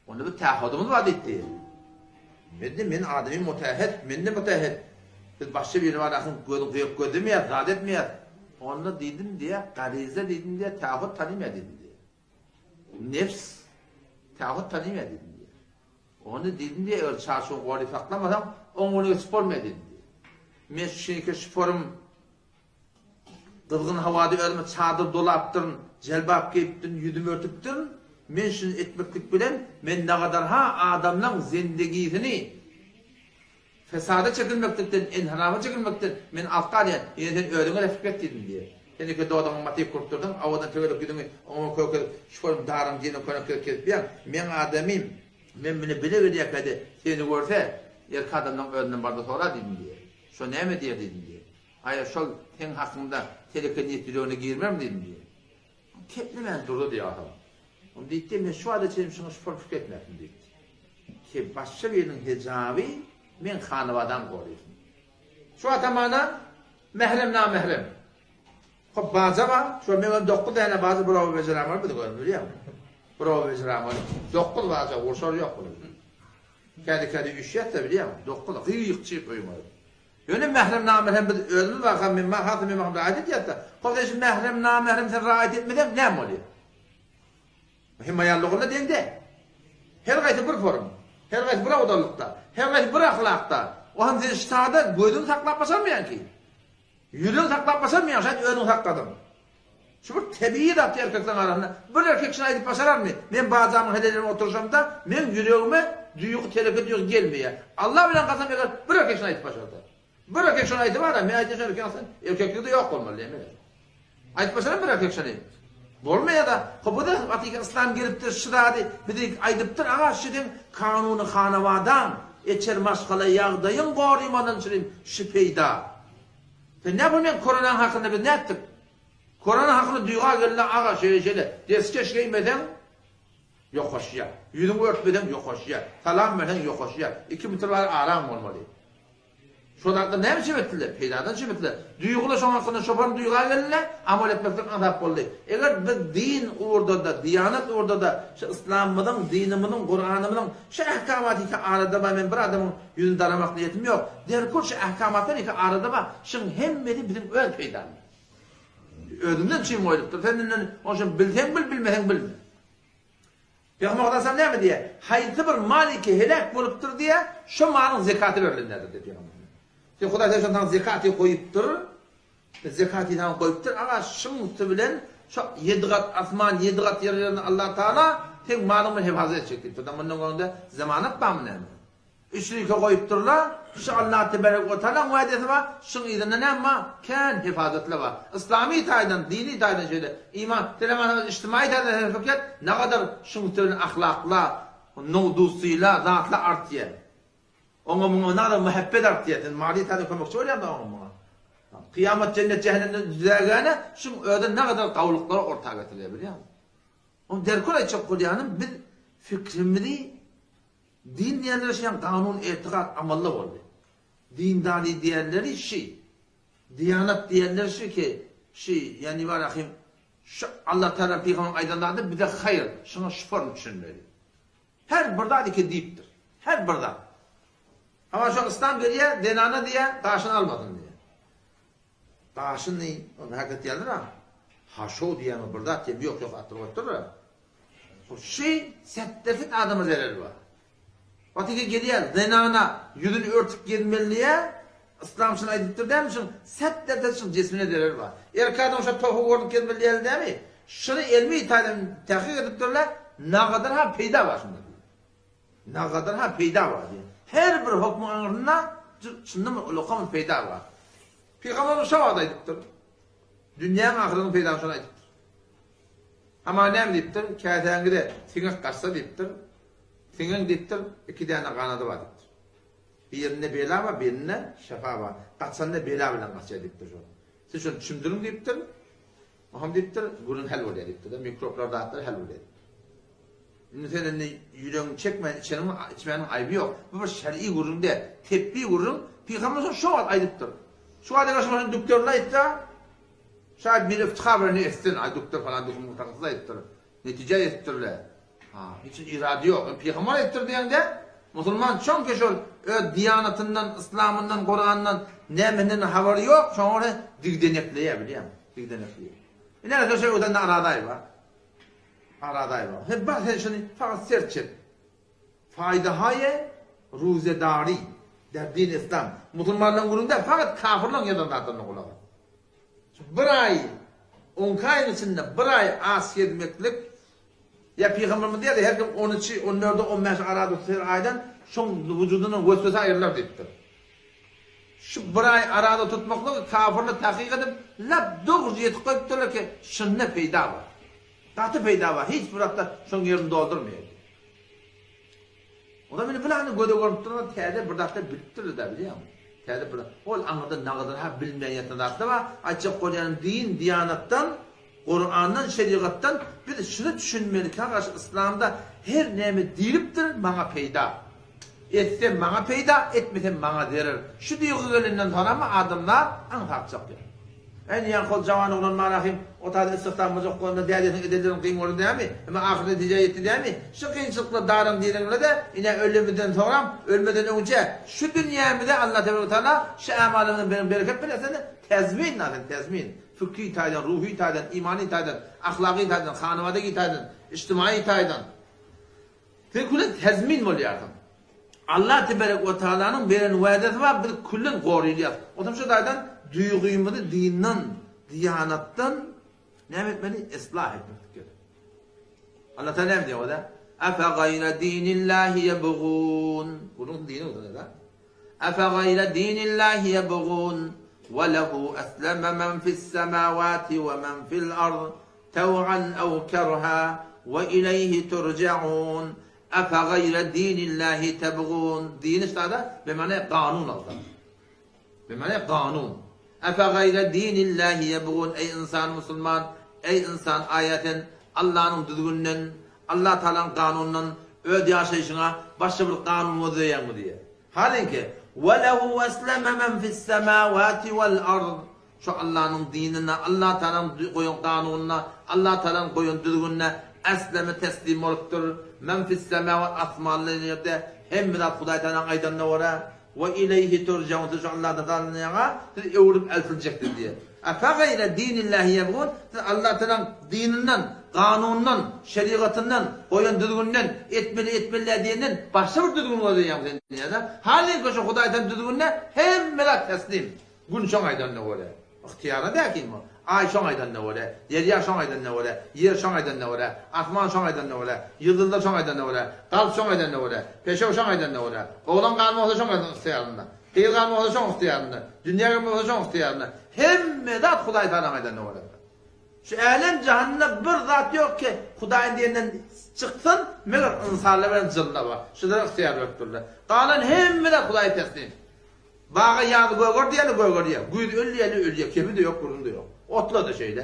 Onda bir tähhudymyz bar diýdi. Men-de men adamy mutähhet, men-de mutähhet. Biz başga biri bar ahyň gözüň gyýyk gözlemeýäs, zat etmeýäs. Onda diýdim diýýä, garyza diýdim diýýä, tähhud tanymaýar diýdim diýýä. Nefs tähhud tanymaýar diýdim diýýä. Onda diýdim diýýä, eger çarçuwy gory saklamasaň, oň öňüne geçip bolmaýar diýdim diýýä. Men şeýke şu form Gyzgyn howada özüme çadyr dolapdyryn, jelbap geýipdirin, ýüzümi örtüpdirin. Men şuny etmeklik bilen, men nagadar-ha adamlaň zendegisini fesada çekilmeklikden, enhirafa çekilmekden men alyp galýan. Ýöne sen özüňe refik et diýdim diýýär. Sen eke dodagyňy matyp gurupdyrdyň, owadan töwerek ýüzüňi oňa kökezip, şu görüm daryň diýene könek gezip gezipýäň. Meň adamym, men bile bile gelýärkä-de seni görse, erkek adamlaň özünden bar-da sora diýdim diýýär. Şo näme diýer diýdim diýýär. Aý, şol seň hakyňda teleke niýet ýüregine girmermi diýdim diýýär. Keplemän durdy diýýär adam. Ony diýipdi, men şu wagta çenli şuňa şupur pikir etmäpdim diýipdi. Ki başga biriniň hejaby meň hanabadam goraýsyn. Şu wagta mana mährem namährem. Hop baja bar, şo meňem 9 däne baja bir oba bejeremok biz görüp bilýäňmi? Bir oba bejeremok. 9 baja gurşar ýok bular. Kädi-kädi üşýäs-de bilýäňmi? 9 gyýyk-çyýyk öýüň özi. Ýöne mährem namährem biz özümiz barka men mahasy men maham raýat edýäs-de. Hop sen şu mährem namährem sen raýat etmeseň näme bolýar? Hemaýanlygynda deň däl. Her haýsy bir forum, her haýsy bir awdallykda, her haýsy bir ahlakda. O hem sen ştada gözüňi saklap başarmaýaň ki. Ýüregiňi saklap başarmaýaň, şaýat özüňi sakladyň. Şu bir tebigy zat erkekleriň arasynda. Bir erkek şuny aýdyp başararmy? Men bajamyň heleýlerine oturyşamda, meň ýüregime duýgy, teleke duýgy gelmeýär. Allah bilen kasam eger bir erkek şuny aýdyp başarsa. Bir erkek şony aýdyp ara, men aýtýan şol erkek aslyn erkekligi-de ýok bolmaly diýen men. Aýdyp başaran bir erkek şony. Bolmaýar-da. Hop bu da hakyky yslam gelipdir şu zady bize aýdypdyr aga şu seň kanuny hanawadaň, eçer maşgala ýagdaýyň gorymadan çürim şu peýda. Sen näme men koronaň hakynda biz nätdik? Korona hakynda duýga geldi aga şeýle şeýle deskeş geýmeseň ýokaşýar. Ýüzüňi örtmeseň ýokaşýar. Salam berseň ýokaşýar. 2 metr bari araň bolmaly. Şo zatlar näme üçin etdiler? Peýdadan üçin etdiler. Duýgular şoň hakynda şopan duýga geldiler, amal etmeklik aňsat boldy. Eger biz din ugurda-da, diýanat ugurda-da şu yslamymyzyň, dinimiziň, Kuranymyzyň şu ähkamaty iki arada bar, men bir adamyň ýüzüni daramak niýetim ýok. Derkul şu ähkamatlar iki arada bar, şuň hemmesi biziň öz peýdamyz. Özüňden üçin goýlupdyr. Sen inden oň üçin bilseň bil, bilmeseň bilme. Pygamber Aleyhisselam näme diýýär? Haýsy bir mal iki heläk bolupdyr diýýär, şo malyň zekaty berlenlerdir diýýär Pygamber. Sen Hudaý sen şondan zekaty goýupdyr. Zekaty saňa goýupdyr. Aga şuň üsti bilen şo ýedi gat asman, ýedi gat ýer ýerinde Allah Taala seň malyň bilen hefazat etjek diýipdir. Mundan öňde zamanat barmy näme? Üçlüke goýupdyrlar. Şu Allah tebarek we taalaň wädesi bar. Şuň yzynda näme bar? Kän hefazatlar bar. Yslamy taýdan, dini taýdan şeýle. Iman, senem ijtimaýy taýdan hereket nagadar şuň üsti bilen ahlaklar, nowdusylar, zatlar artýar. Oňa muňa nagadar muhabbet artýar. Sen maddy taýdan kömekçi bolýaň-da oňa muňa. Kyýamat jennet jähennemden düzägene şuň özi nagadar gawulyklary orta getirýär bilýäňmi? Ony derkar aýtjak bolýanym biz fikrimizi Din diýenleri şeýan kanun etikat amally boldy. Dindary diýenleri şi. Diýanat diýenleri şi ki şi ýani bar ahim şu Allah Taala pygamberyň aýdan zady bize haýyr şuňa şu form düşünmeli. Her bir zat iki diýipdir. Her bir zat. Hawa şo yslam gelýär zenana diýýär daşyny almasyn diýýär. Daşyny ony hakykat diýerler-a. Haşow diýýäňiz bir zat diýip ýok ýok atdyryp goýupdyrlar. Şi setde-set adama zereri bar. Wagtyky gelýär, zenana ýüzüni örtüp gezmeli diýýär. Yslam şuny aýdypdyr dämi şuň setde-set şuň jismine zereri bar. Erkek adam şo tohy görnüp gezmeli diýýärler dämi? Şuny elmi taýdan tahkyk edipdirler, nagadar ha peýda bar şunda diýip. Nagadar ha peýda bar diýip. Her bir hokmuň aňyrsynda çyndan bir ulaka bir peýda bar. Pygamberimiz şo wagt aýdypdyr. Dünýäň ahyrynyň peýdasyny şony aýdypdyr. Hamana näme diýipdir, käsäňize siňek gaçsa diýipdir, siňeň diýipdir, iki däne ganady bar diýipdir. Birinde bela bar, birinde şefa bar. Gaçanda bela bilen gaçýar diýipdir şol. Siz şony çümdüriň diýipdir. Oňam diýipdir, gürrüň hal bolýar diýipdir-de, mikroblar zatlar hal bolýar diýipdir. Indi sen indi ýüregiňi çekmän içeniň içmäniň aýby ýok. Bu bir şer'i gürrüň däl, tepbi gürrüň. Pygamberimiz şo wagt aýdypdyr. Şu wagt eger şony dükderler aýtsa, Şaýat bir iftihar bilen etsin, aý duktor falan duktor mutahassyz aýdypdyr. Netije ýetipdirle. Ha, hiç irady ýok. E, pygamber aýdypdyr diýende, musulman çonki şol öz diýanatyndan, yslamyndan, Kurandan nämenden habary ýok, şoňa görä digdenekleýär, bilýäňmi? Digdenekleýär. Ine, şo şey odan aradaý bar. Aradaý bar. He, bar sen şuny fakat serç et. Faýdahaýe ruzedari der din islam. Musulmanlaryň gürrüňi däl, fakat kafirlaryň ýazan zatlaryna gulak as. Şu bir aý, on iki aýyň içinde bir aý aç gezmeklik, ýa pygamberimiz diýýärdi, her kim on üçi, on dördi, on bäşi ara tutsa her aýdan, şoň wujudyndan weswese aýrylar diýipdir. Şu bir aý arada tutmaklygy kafirler takyk edip, lap dogry ýetip goýupdyrlar ki, şunda peýda bar. Gaty peýda bar, hiç bir zatda şoň ýerini doldurmaýar. Onda meni bir any göze görünip duran täze bir zatlar bilipdirler-dä bilýäňmi? Täze bir ol aňyrdan nagadan ha bilinmeýän ýatan zatlar bar. Aýtjak bolýanym din, diýanatdan, Kurandan, şerigatdan biz şuny düşünmeli ki garşy yslamda her näme diýlipdir maňa peýda. Etsem maňa peýda, etmesem maňa zerer. Şu duýgy gelenden soňramy adamlar aňsat çykýar. Äý ýaňky ol jawan oglan Manahym o taýda istihdam boljak bolanda dädesiniň edenlerini kyn gördi dämi? Emma ahyr netijä ýetdi dämi? Şu kynçylyklar daran direňle-de ine ölemizden soňram, ölmeden öňçe şu dünýämize Allah tebaraka taala şu ämalymyzdan beren bereket bilen seni tezmin na sen tezmin. Fikri taýdan, ruhy taýdan, imany taýdan, ahlaky taýdan, hanabadagi taýdan, ijtimaýy taýdan. Sen külen tezmin bolýarsyň. Allah teberek we taalanyň beren wädesi bar, biz küllen gorylýas. Otam şu taýdan duýgymyzy dinden, diýanatdan näme etmeli? Islah etmek gerek. Allah taala näme diýýär oda? Afa gaýra dinillahi ýebgun. Bunuň dini bolsa da. Afa gaýra dinillahi ýebgun we lehu aslama men fis semawati we men fil ard taw'an aw kerha we ileýhi turja'un. Afa gaýra dinillahi tebgun. Dini ştada bimany kanun alsa. Bimany kanun. Afa gaýra dinillahi ýebgun eý ynsan musulman, eý ynsan aýa sen Allanyň düzgüninden, Allah Tagalaň kanunyndan öz ýaşaýşyňa başga bir kanun gözleýäňmi diýýär. Halinki, Ve lehu esleme men fis-semawati vel-ard. Şu Allanyň dinine, Allah Tagalaň goýan kanunyna, Allah Tagalaň goýan düzgünine esleme teslim bolupdyr. Men fis-semawat asmanda ýerde hemme zat Hudaý Tagalaň aýdanyna görä We ileýhi turjaun siz şu Allah Tagalaňa siz öwrülip eltiljekdir diýýär. Efegaýre dinillahi ýebgun siz Allah Tagalaň dininden, kanunyndan, şerigatyndan, goýan düzgüninden, etmeli etmeli däl diýenden başga bir düzgün gözleýäňmi sen diýýär-de. Halyňky şu Hudaý Tagalaň düzgünine hemme zat teslim. Gün şoň aýdanyna görä. Ygtyýarly däl kim ol. Aý şoň aýdanyna görä, derýa şoň aýdanyna görä, ýer şoň aýdanyna görä, asman şoň aýdanyna görä, ýyldyzlar şoň aýdanyna görä, galp şoň aýdanyna görä, peşew şoň aýdanyna görä, oglan galma bolsa şoň ygtyýarynda, gyz galma bolsa şoň ygtyýarynda, dünýä gelme bolsa şoň ygtyýarynda. Hemme zat Hudaý Tagalaň aýdanyna görä. Şu älem-jahanda bir zat ýok ki, Hudaýyň diýeninden çyksyn, meger ynsanlar bilen jynlar bar. Şulara ygtyýar berip durlar. Galan hemme zat Hudaýa teslim. Baga ýaz göger diýeli gögerýär, güýz öl diýeli ölýär, kemi-de ýok, gürrüň-de ýok. Otla-da şeýle.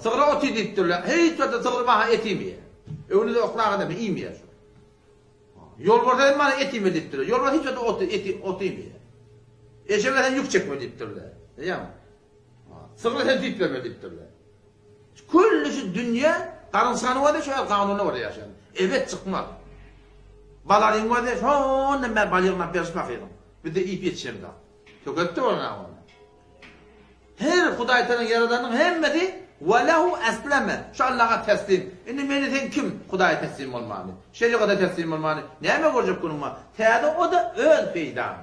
Sygra ot iý diýipdirler. Hiç wagtda sygyr maňa et iýmeýär. Öwni-de oklaga deme iýmeýär şol. Ýolbarsa hem maňa et iýme diýipdirler. Ýolbars hiç wagtda ot, et, ot iýmeýär. Eşege sen ýük çekme diýipdirler. Bilýäňmi? Sygra sen süýt berme diýipdirler. Külli şu dünýe garynçganyň özi şu kanuna görä ýaşaýar. Ebet çykmaz. Balaryň özi şondan bäri bal ýygnap berişip bakyryň. Bizde iýip ýetişemzok. Tökepdir ol ana ony. Her Hudaý Tagalaň ýaradanynyň hemmesi we lehu esleme. Şu Allaha teslim. Indi meni sen kim Hudaýa teslim bolmany? Şerigata teslim bolmany? Näme görjek günüň bar? Täze o-da öz peýdaň.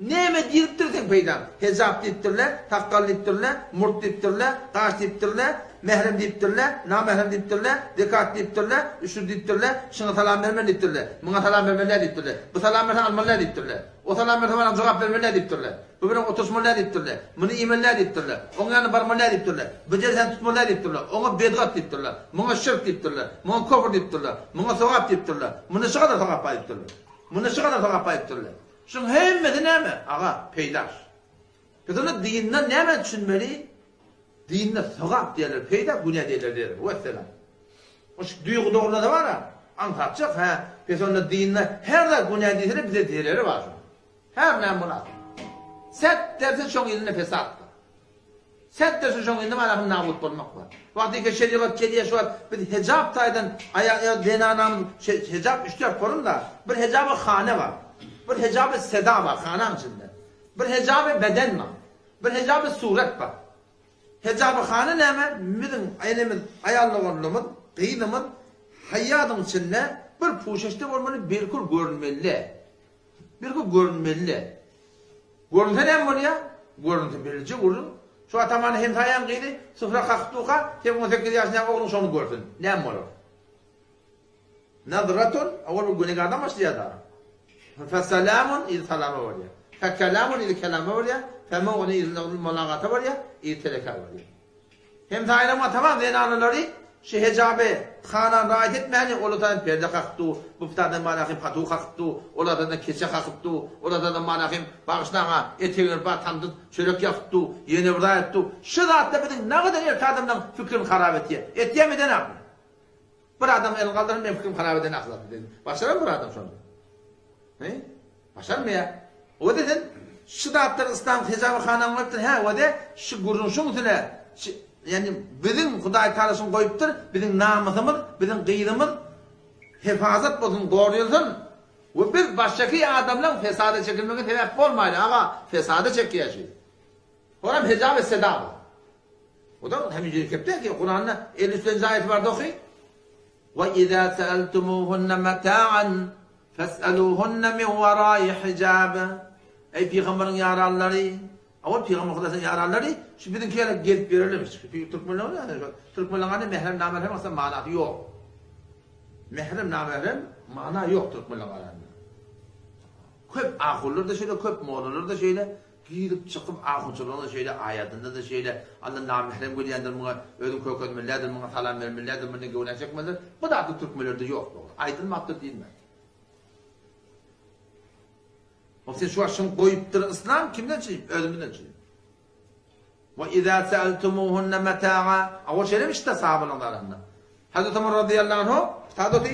Näme diýilipdir seň peýdaň? Hejap diýipdirle, sakgal diýipdirle, murt diýipdirle, gaş diýipdirle, mährem diýipdirle, namährem diýipdirle, zekat diýipdirle, üşür diýipdirle, şuňa salam bermeli diýipdirle, muňa salam bermeli däl diýipdirle, bu salam berse almaly däl diýipdirle, o salam berse bana jogap bermeli däl diýipdirle, bu bilen oturyşmaly däl diýipdirle, muny iýmeli däl diýipdirle, oň ýanyna barmaly däl diýipdirle, bu jelsäni tutmaly däl diýipdirle, oňa bedgat diýipdirle, muňa şirk diýipdirle, muňa kofr diýipdirle, muňa sogap diýipdirle, munda şu gadar sogap bar diýipdirle, munda şu gadar sogap bar diýipdirle. Şuň hemmesi näme, aga, peýdaş. Biz onda dinden näme düşünmeli? Dinde sogap diýerler, peýda, günä diýerler diýerler. Wesselam. O şu duýgy dogrulasa bar-a, aňsatjak, hä? Pes onda dinde her zat günä diýseler bize zereri bar şoň. Her näme bolasy. Set derse şoň elinde fesatdyr. Sert derse şoň indi manasy nabut bolmak bar. Wagtyka şerigat gelýär şu wagt biz hejap taýdan aýal zenanamyz hejap üç-dört forumda bir hejaby hane bar. Bir hejaby seda bar hanaň içinde. Bir hejaby beden bar. Bir hejaby suret bar. Hejaby hane näme? Biziň enemiz, aýal doganlarymyz, gyzymyz haýadyň içinde bir puşeşde bolmaly, belkul görünmeli däl. Belki görünmeli-dä. Görünse näme bolýar? Görünse belije gürrüň. Şu atamany hemsaýaň gyzy sufra kakyp durka, seň on sekiz ýaşyndaky ogluň şony görsün. Näme bolar? Nazratun, owal bir günäkärden başlaýar-da. Feselamun, yzy salama bolýar. Fekelamun, yzy kelama bolýar. Femawun, yzy molagata bolýar, yzy telekä bolýar. Hemsaýalaryň atabaz zenanalary şu hejaby hana raýat etmäni ol otadan perde kakyp dur, bu pitadan manahym patu kakyp dur, ol otadan keçe kakyp dur, ol otadan manahym bagyşlaň-a etegini bir tamdyr çörek ýapyp dur, ýene bir zat edip dur. Şu zatlar biziň nagadan erkek adamlaryň pikirini harap etýär. Etýärmi edenakmy? Bir adam elini galdyrsyn meň pikirim harap eden ahlakly diýsin. Başararmy bir adam şony? He? Başarmaýar. Oba-da sen. Şu zatlar yslam hijaby kanun goýupdyr, hä, we-de şu gürrüň şuň üstüne, şu, ýagny biziň Hudaý Tagala şuny goýupdyr, biziň namysymyz, biziň gyzymyz hefazat bolsun, gorýulsyn we biz başgaky adamlaň fesada çekilmegine sebäp bolmaýly, aga, fesada çekýär şu. Olam hijaby seda bu. O da hemişe kepde ki Kuranda 53-nji aýaty bardy oky. Ve izâ seeltumûhunne metâ'an fes'elûhunne min werâi hijâb. Eý pygamberiň ýaranlary, owal pygamber Hudaýyň ýaranlary şu biziňki ýaly gezip ýörerlermiş. Türkmenler ýaly, türkmenleriň ady mährem namährem asla manasy ýok. Mährem namährem mana ýok türkmenleriň arasynda. Köp ahunlar-da şeýle, köp mollalar-da şeýle. Girip çykyp ahunçylygynda şeýle aýadynda-da şeýle Alla namährem görýändir muňa özüň kökezmelidir muňa salam bermelidir mundan göwne çekmelidir bu zatlar türkmenlerde ýok dogry aýdylmapdyr diýilmändir. Hop sen şu wagt şuny goýupdyr yslam kimden çyýyp özümizden çyýyp. Ve izâ seeltumûhunne metâ'a A ol şeýlemişdi sahabalaryň arasynda. Hazreti Omar razyýallahu anhu pytady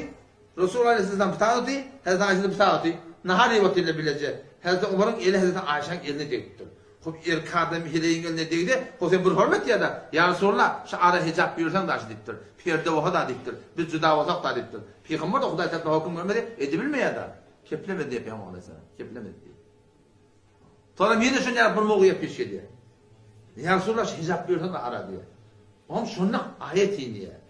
Resul aleyhisselam pytady Hazreti Aýşa-da pytady Nahar iýip otyrlar bileje. Hazreti Omaryň eli Hazreti Aýşaň eline degipdir. Hop erkek adam heleýiň eline degdi, hop sen bir hormat ýa-da, Ýa Resulallah, şu ara hijap buýursaň daşy diýipdir. Perde bolsa-da diýipdir. Biz juda bolsak-da diýipdir. Pygamber-de Hudaý tarapyndan höküm görmedi, edibilmeýär-de. Keplemedi diýýär Pygamber aleyhisselam. Keplemedi diýýär. Soňam ýene şony ýaly bir mowzuga peş gelýär. Ýa Resulallah şu hijap buýursaň-da ara diýýär. Oňam şonda aýat inýär.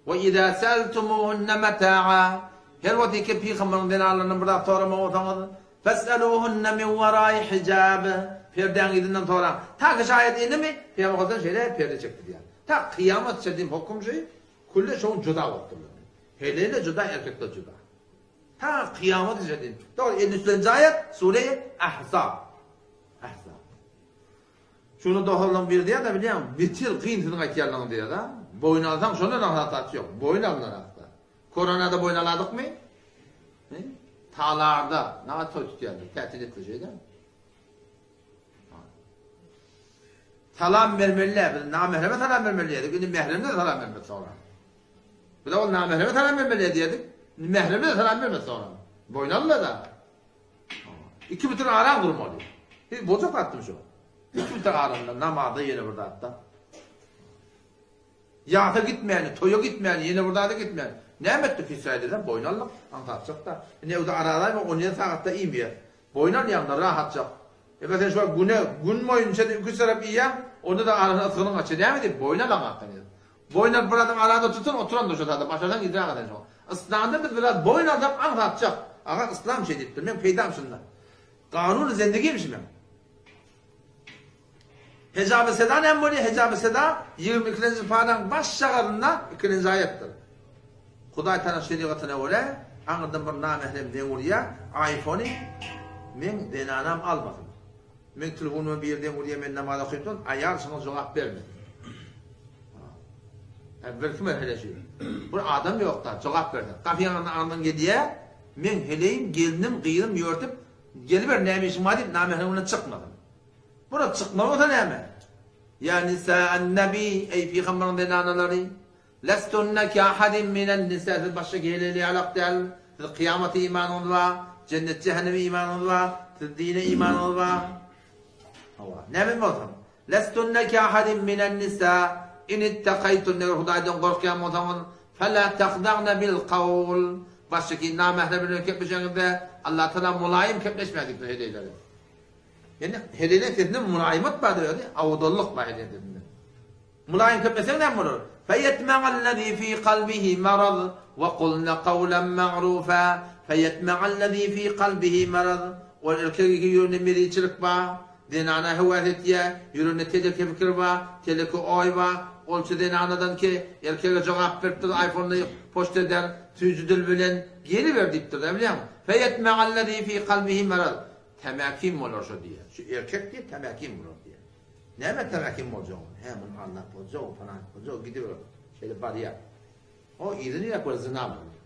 We izâ seeltumûhunne metâ'a Her wagt ki pygamberiň zenanlaryndan bir zat soramak bolsaňyz, fes'elûhunne min werâi hijâb Perdäň yzyndan soraň. Ta ki şu aýat indimi, Pygamber sallallahu şeýle perde çekdi diýýär. Ta kyýamat çenli hokum şu, külle şoň juda bolupdyrlar. Heleýler juda, erkekler juda. Ta kyýamat çenli. Dogry 53-nji aýat, Sure Ahzab. Ahzab. Şuny dohorlaň biri diýýär-de bilýäňmi, beter kyn siziň aýtýanlaryňyz diýýär-de. Boýun alsaň şondan aňsat zat ýok. Boýun alnar asla. Koronada boýun aladykmy? He? Talarda naňa toý tutýarlar, tätil etdi şeýle. Salam bermeli-dä, biz namähreme salam bermeli diýdik, indi mähremde salam bermeli soňra. Biz ol namähreme salam bermeli diýdik, indi mähremde salam bermeli soňra. Boýun aldy-da. Iki bitir araň durmaly. Hiç boljak zatmy şu? Iki bitir aranda namazda ýene bir zatda. Ýasa gitmäni, toýa gitmäni, ýene bir zada gitmäni. Näme etdik hiç aýdylsa boýun aldyk, aňsatjak-da. Indi öwde aralaýma 17 sagatda iýmeýär. Boýun alýaňda rahatjak. Eger sen şu güne, gün boýunça iki tarap iýýäň, onda-da arasyna ysgynyň gaçýar. Näme diýip boýun alaň hakdan. Boýun alyp bir adam arada tutsun oturandyr şo zada başarsaň idrak eden şo. Yslamda biz biraz boýun alsak aňsatjak. Aga yslam şeý diýipdir meň peýdam şunda. Kanuny zendigim şu meň. Hejaby seda näme bolýar? Hejaby seda 22-nji paraň baş şagarynda ikilenji aýatdyr. Hudaý Tagala şerigatyna görä aňyrdan bir namährem zeň urýar, iPhone-y meň zenanam almasyn. Meň telefonyma biri zeň urýar men namaz okyp durun, aýal şoňa jogap bermesin. Hä, birki mesele şu. Bir adam ýok-da, jogap bersin. Gapy ýanynda aňyrdan gelýär, meň heleýim, gelnim, gyzym ýörtüp, geliber näme işiň bar diýip, namährem bilen çykmasyn. Bura çykma bolsa näme? Ýa nisa'an-nabi, eý pygamberiň zenanalary, Lestunne ke ahadin minen nisa siz başga heleýli ýalak däl, siz kyýamata imanyňyz bar, jennet jähenneme imanyňyz bar, siz dine imanyňyz bar. Hawa, näme bolsaň? Lestunne ke ahadin minen nisa in ittakaýtunne eger Hudaýdan gorkýan bolsaňyz, fela tahdagna bil kawl başga namährem bilen kepleşeňizde Allah Taala mulaýym kepleşmäň diýipdir heleýlere. Ýani heleýleň sesinde mulaýymat bar diýýär, owadanlyk bar heleýleň sesinde. Mylaýym kepleseň näme bolar? Feýetme'ellezî fî kalbihi maraz we kulne kawlen ma'rufa Feýetme'ellezî fî kalbihi maraz Ol erkek iki ýüreginde mezitçilik bar, zenana höwes etýär, ýüreginde teleke pikir bar, teleke oý bar, ol şu zenanadan ki erkege jogap beripdir aýfonda poçta eder, süýji dil bilen geliber diýipdir-dä bilýäňmi? Feýetme'ellezî fî kalbihi maraz Tämäkim bolar şo diýýär. Şu erkek diýýär, tämäkim bolar diýýär. Näme tämäkim boljak ol? Hä, muny aldap boljak, falan boljak, gidiber. Şeýle barýar. O yzyny ýa bir zyna bolýar.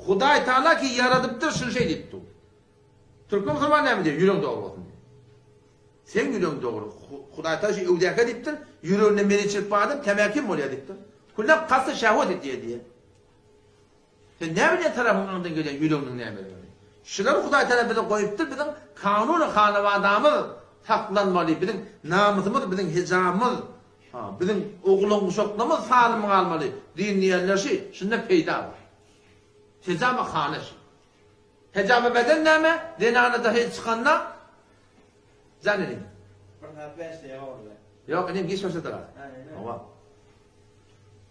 Hudaý Taala ki ýaradypdyr, şuny şeý diýip dur. Türkmen musulman näme diýýär? Ýüregiň dogry bolsun diýýär. Seň ýüregiň dogry. Hudaý Taala şu öwdäkä diýipdir, ýüreginde meniçilik bar adam tämäkim bolýar diýipdir. Kullak kasy şähwet edýär diýýär. Sen näme bilýän tarapyň aňdan gelýän ýüreginiň nämedigini? Şulary Hudaý Tagala bize goýupdyr, biziň kanuny hanawadamyz. Saklanmaly, biziň namysymyz, biziň hijabymyz, biziň oglan-uşaklarymyz salym galmaly. Din diýenler şi, şunda peýda bar. Hijab-y hana şi. Hijab-y beden näme? Zenana dahy çykanda jan inim. Bir saat bäşde ýa boldy. Ýok inim giç başladylar. Hawa.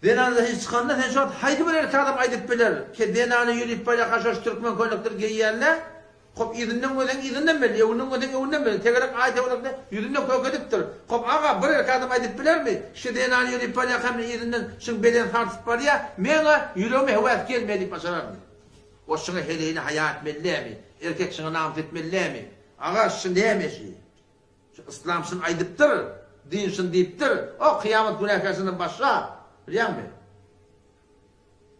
Zenana dahy çykanda sen şu wagt haýsy bir erkek adam aýdyp biler ki zenana ýörüp barýarka şo türkmen köýnekleri geýýänle Kop yzyndan görseň yzyndan belli, öňünden görseň öňünden belli. Tegelek aý tegelekde ýüzünde kök edipdir. Kop aga bir erkek adam aýdyp bilermi? Şu zenany ýörüp barýarka men yzyndan şuň bedeni sarsyp barýa, meňä ýüregime höwes gelmeýär diýip başararmy? O şuňa heleýini haýa etmeli dämi? Erkek şuňa namys etmeli dämi? Aga şu näme şi? Şu yslam şuny aýdypdyr, din şuny diýipdir. O kyýamat günäkär şundan başga. Bilýäňmi?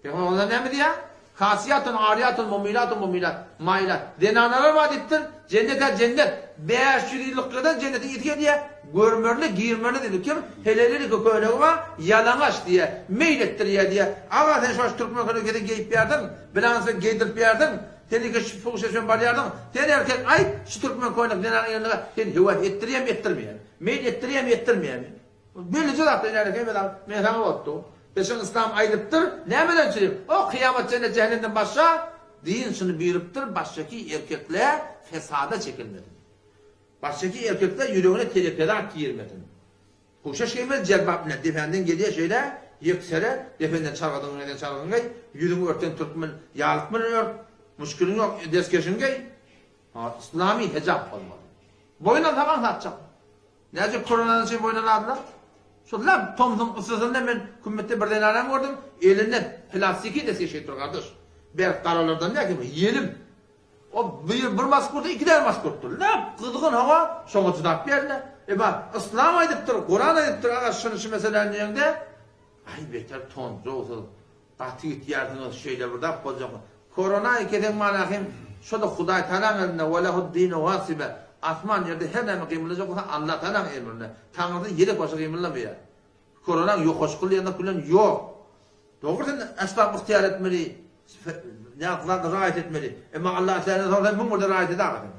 Pygamber onda näme diýýär? Kasiýatun, ariýatun, mumilatun, mumilat, maýlat. Zenanalar bar diýipdir. Jennet-ä jennet. 500 ýyllyklardan jennetiň ysy gelýär. Görmerli, girmerli diýdi. Kim? Heleleliki köýnegi bar, ýalaňaç diýýär. Meýil etdirýär diýýär. Aga sen şoş türkmen köýnegi geýseň geýip ýärdiň. Bilaňsa geýdirip ýärdiň. Sen iki şu fuhşa şön barýardyň. Sen erkek aýt, şu türkmen köýnek zenanyň egnine sen höwes etdirýärmi, etdirmeýärmi? Meýil etdirýärmi, etdirmeýärmi? Belli zatlar ýaly hemme zat men saňa otdu. Peşin yslam aýdypdyr, nämeden çyryp, o kyýamat jennet jähennemden başga din şuny buýrupdyr başgaki erkekler fesada çekilmesin. Başgaki erkekler ýüregine teleke zat girmesin. Puşeş geýmeli jelbap bilen depänden gelýär şeýle ýeksere dependen çargadyňy geýseň çargadyňy geý, ýüzüňi örtseň türkmen ýalyk bilen ört, muşkiliň ýok deskeşiňi geý. Ha yslamy hejap bolmaly. Boýun alsaň aňsatjak. Näce koronadan çyn boýun aladylar? Şol lap tomsuň yssysynda men kümmetde bir zenanam gördüm, elinde plastiki deskeş geýip dur gardaş. Berk garalardan däl ki bu, ýelim. O bir, bir mask ursa iki däne mask urup dur. Lap gyzgyn howa şoňa çydap berdi. E bak, yslam aýdypdyr, Kuran aýdypdyr, aga şuny şu meseläni diýeňde, aý beter tonjowsyz. Gaty gitýärsiňiz şeýle bir zat boljak. Korona keseň manasy şo-da Hudaý Tagalaň elinde Welehu'd-dinu wasibe asman ýerde her näme gymyldajak bolsa Allah Tagalaň emrinde. Taňrysy ýelek başy gymyldamaýar. Koronaň ýokaş kylýanlyk bilen ýok. Dogry sen esbap ygtyýar etmeli, näzat raýat etmeli. Emma Allah isländen soň sen 1001 de raýat edägersiň.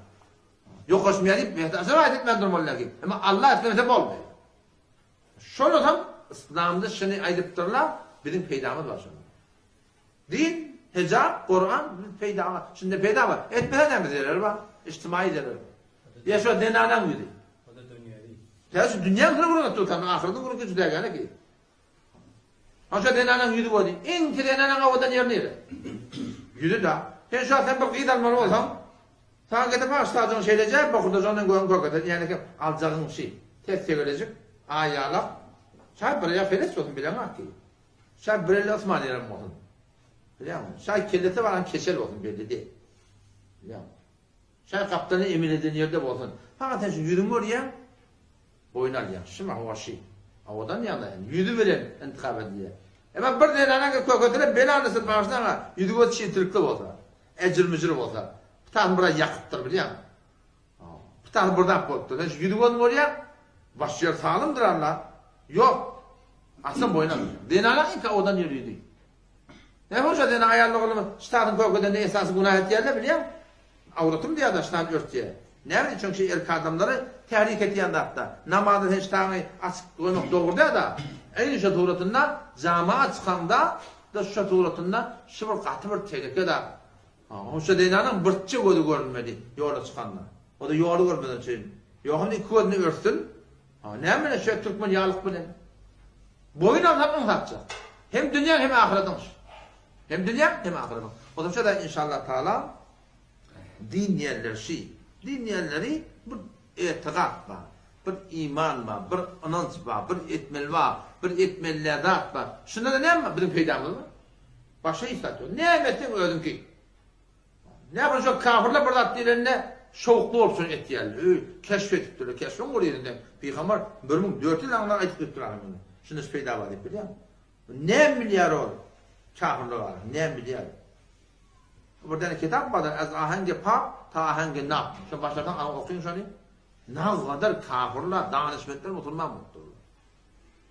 Ýokaşmaýar diýip, raýat etmän durmaly däl ki. Emma Allah islemese bolmaýar. Şonasam yslamda şuny aýdypdyrlar, biziň peýdamyz bar şonda. Din, hijap, Kuran biz peýda, şunda peýda bar. Etmese näme zerer bar? Ijtimai zerer bar. Ýa şo zenanaň ýüzi. O da dünýewi. Ýa şu dünýäň seni gürrüň etdi, sen ahyretiň gürrüň juda gäne ki. Ha şo zenanaň ýüzi boldy. Iň ki zenanaň owadan ýeri nire? Ýüzi da. Sen şu sen bir gyz almaly bolsaň, Saňa getirip ha ştajygyň şeýleje bokurdajagyny gögüň kökeden ýäne kim aljagyň şi ters tegelejik aý ýalak şaý bir ýa peleç bolsun bileňok ki şaý bir eli ysman ýerem bolsun bilýäňmi şaý kellesi baran keçel bolsun belli däl bilýäňmi şaý gapdalyny emel eden ýerde bolsun saňa sen şu ýüzüňi görýäň Boýun alýan. Şy hawa şy. Owadan ýagdaý. Ýüzi bilen intihap edilýär. Emma bir zenana kökesine belany syr bagyşlaň-a, ýüzi gözi çiltirikli bolsa, ejir-müjür bolsa, putasyny biraz ýakypdyr bilýäňmi? Putasy bir zat bolupdyr. Sen şu ýüzi gözüni görýäň, baş ýeri salymdyr alla. Ýok. Aslan boýun alýar. Zenana iň owadan ýeri ýüzi. Näme bolsa zenan aýal doganymyz ştatyň kökedende esasy günah etýärler bilýäň? Awratym diýýärler ştan örtýär. Näme üçin çünki erkek adamlary tährik etýän zatda. Namazda sen ştaňy açyk goýmak dogry däl-de. Eýni şo suratynda jama çykaňda da şo suratynda şu bir gaty bir teleke zat. Şo zenanyň birçe gözi görünmeli ýola çykanda. O-da ýoly görmeden üçin. Ýogsam iki gözüni örtsün. Näme bilen şo türkmen ýalyk bilen. Boýun alsaň ynsapça. Hem dünýäň hem ahyradyň. Hem dünýäň hem ahyradyň. Goşmaça da inşallah taala din diýenler şi. Din diýenleri bir etigat bar, bir iman bar, bir ynanç bar, bir etmeli bar, bir etmeli däl zat bar. Şunda da näme bar? Biziň peýdamyz bar. Başga hiç zat ýok. Näme etseň özüňki. Näme şo kafirler bir zat diýlende şowukly bolup şony etýärler. Öý, keşf edipdirler. Keşfiň bir ýerinde pygamber 1400 ýyl aňyrdan aýdyp gidipdir ahyryn muny. Şunda şu peýda bar diýip bilýärmi? Näme bilýär ol kafirler bar? Näme bilýär? Bir däne kitap bardyr, Az ahengi pap ta ahengi nap. Şo başlasaň alyp okyň şony. Nagadar kafirler, danyşmentler musulman bolupdyrlar.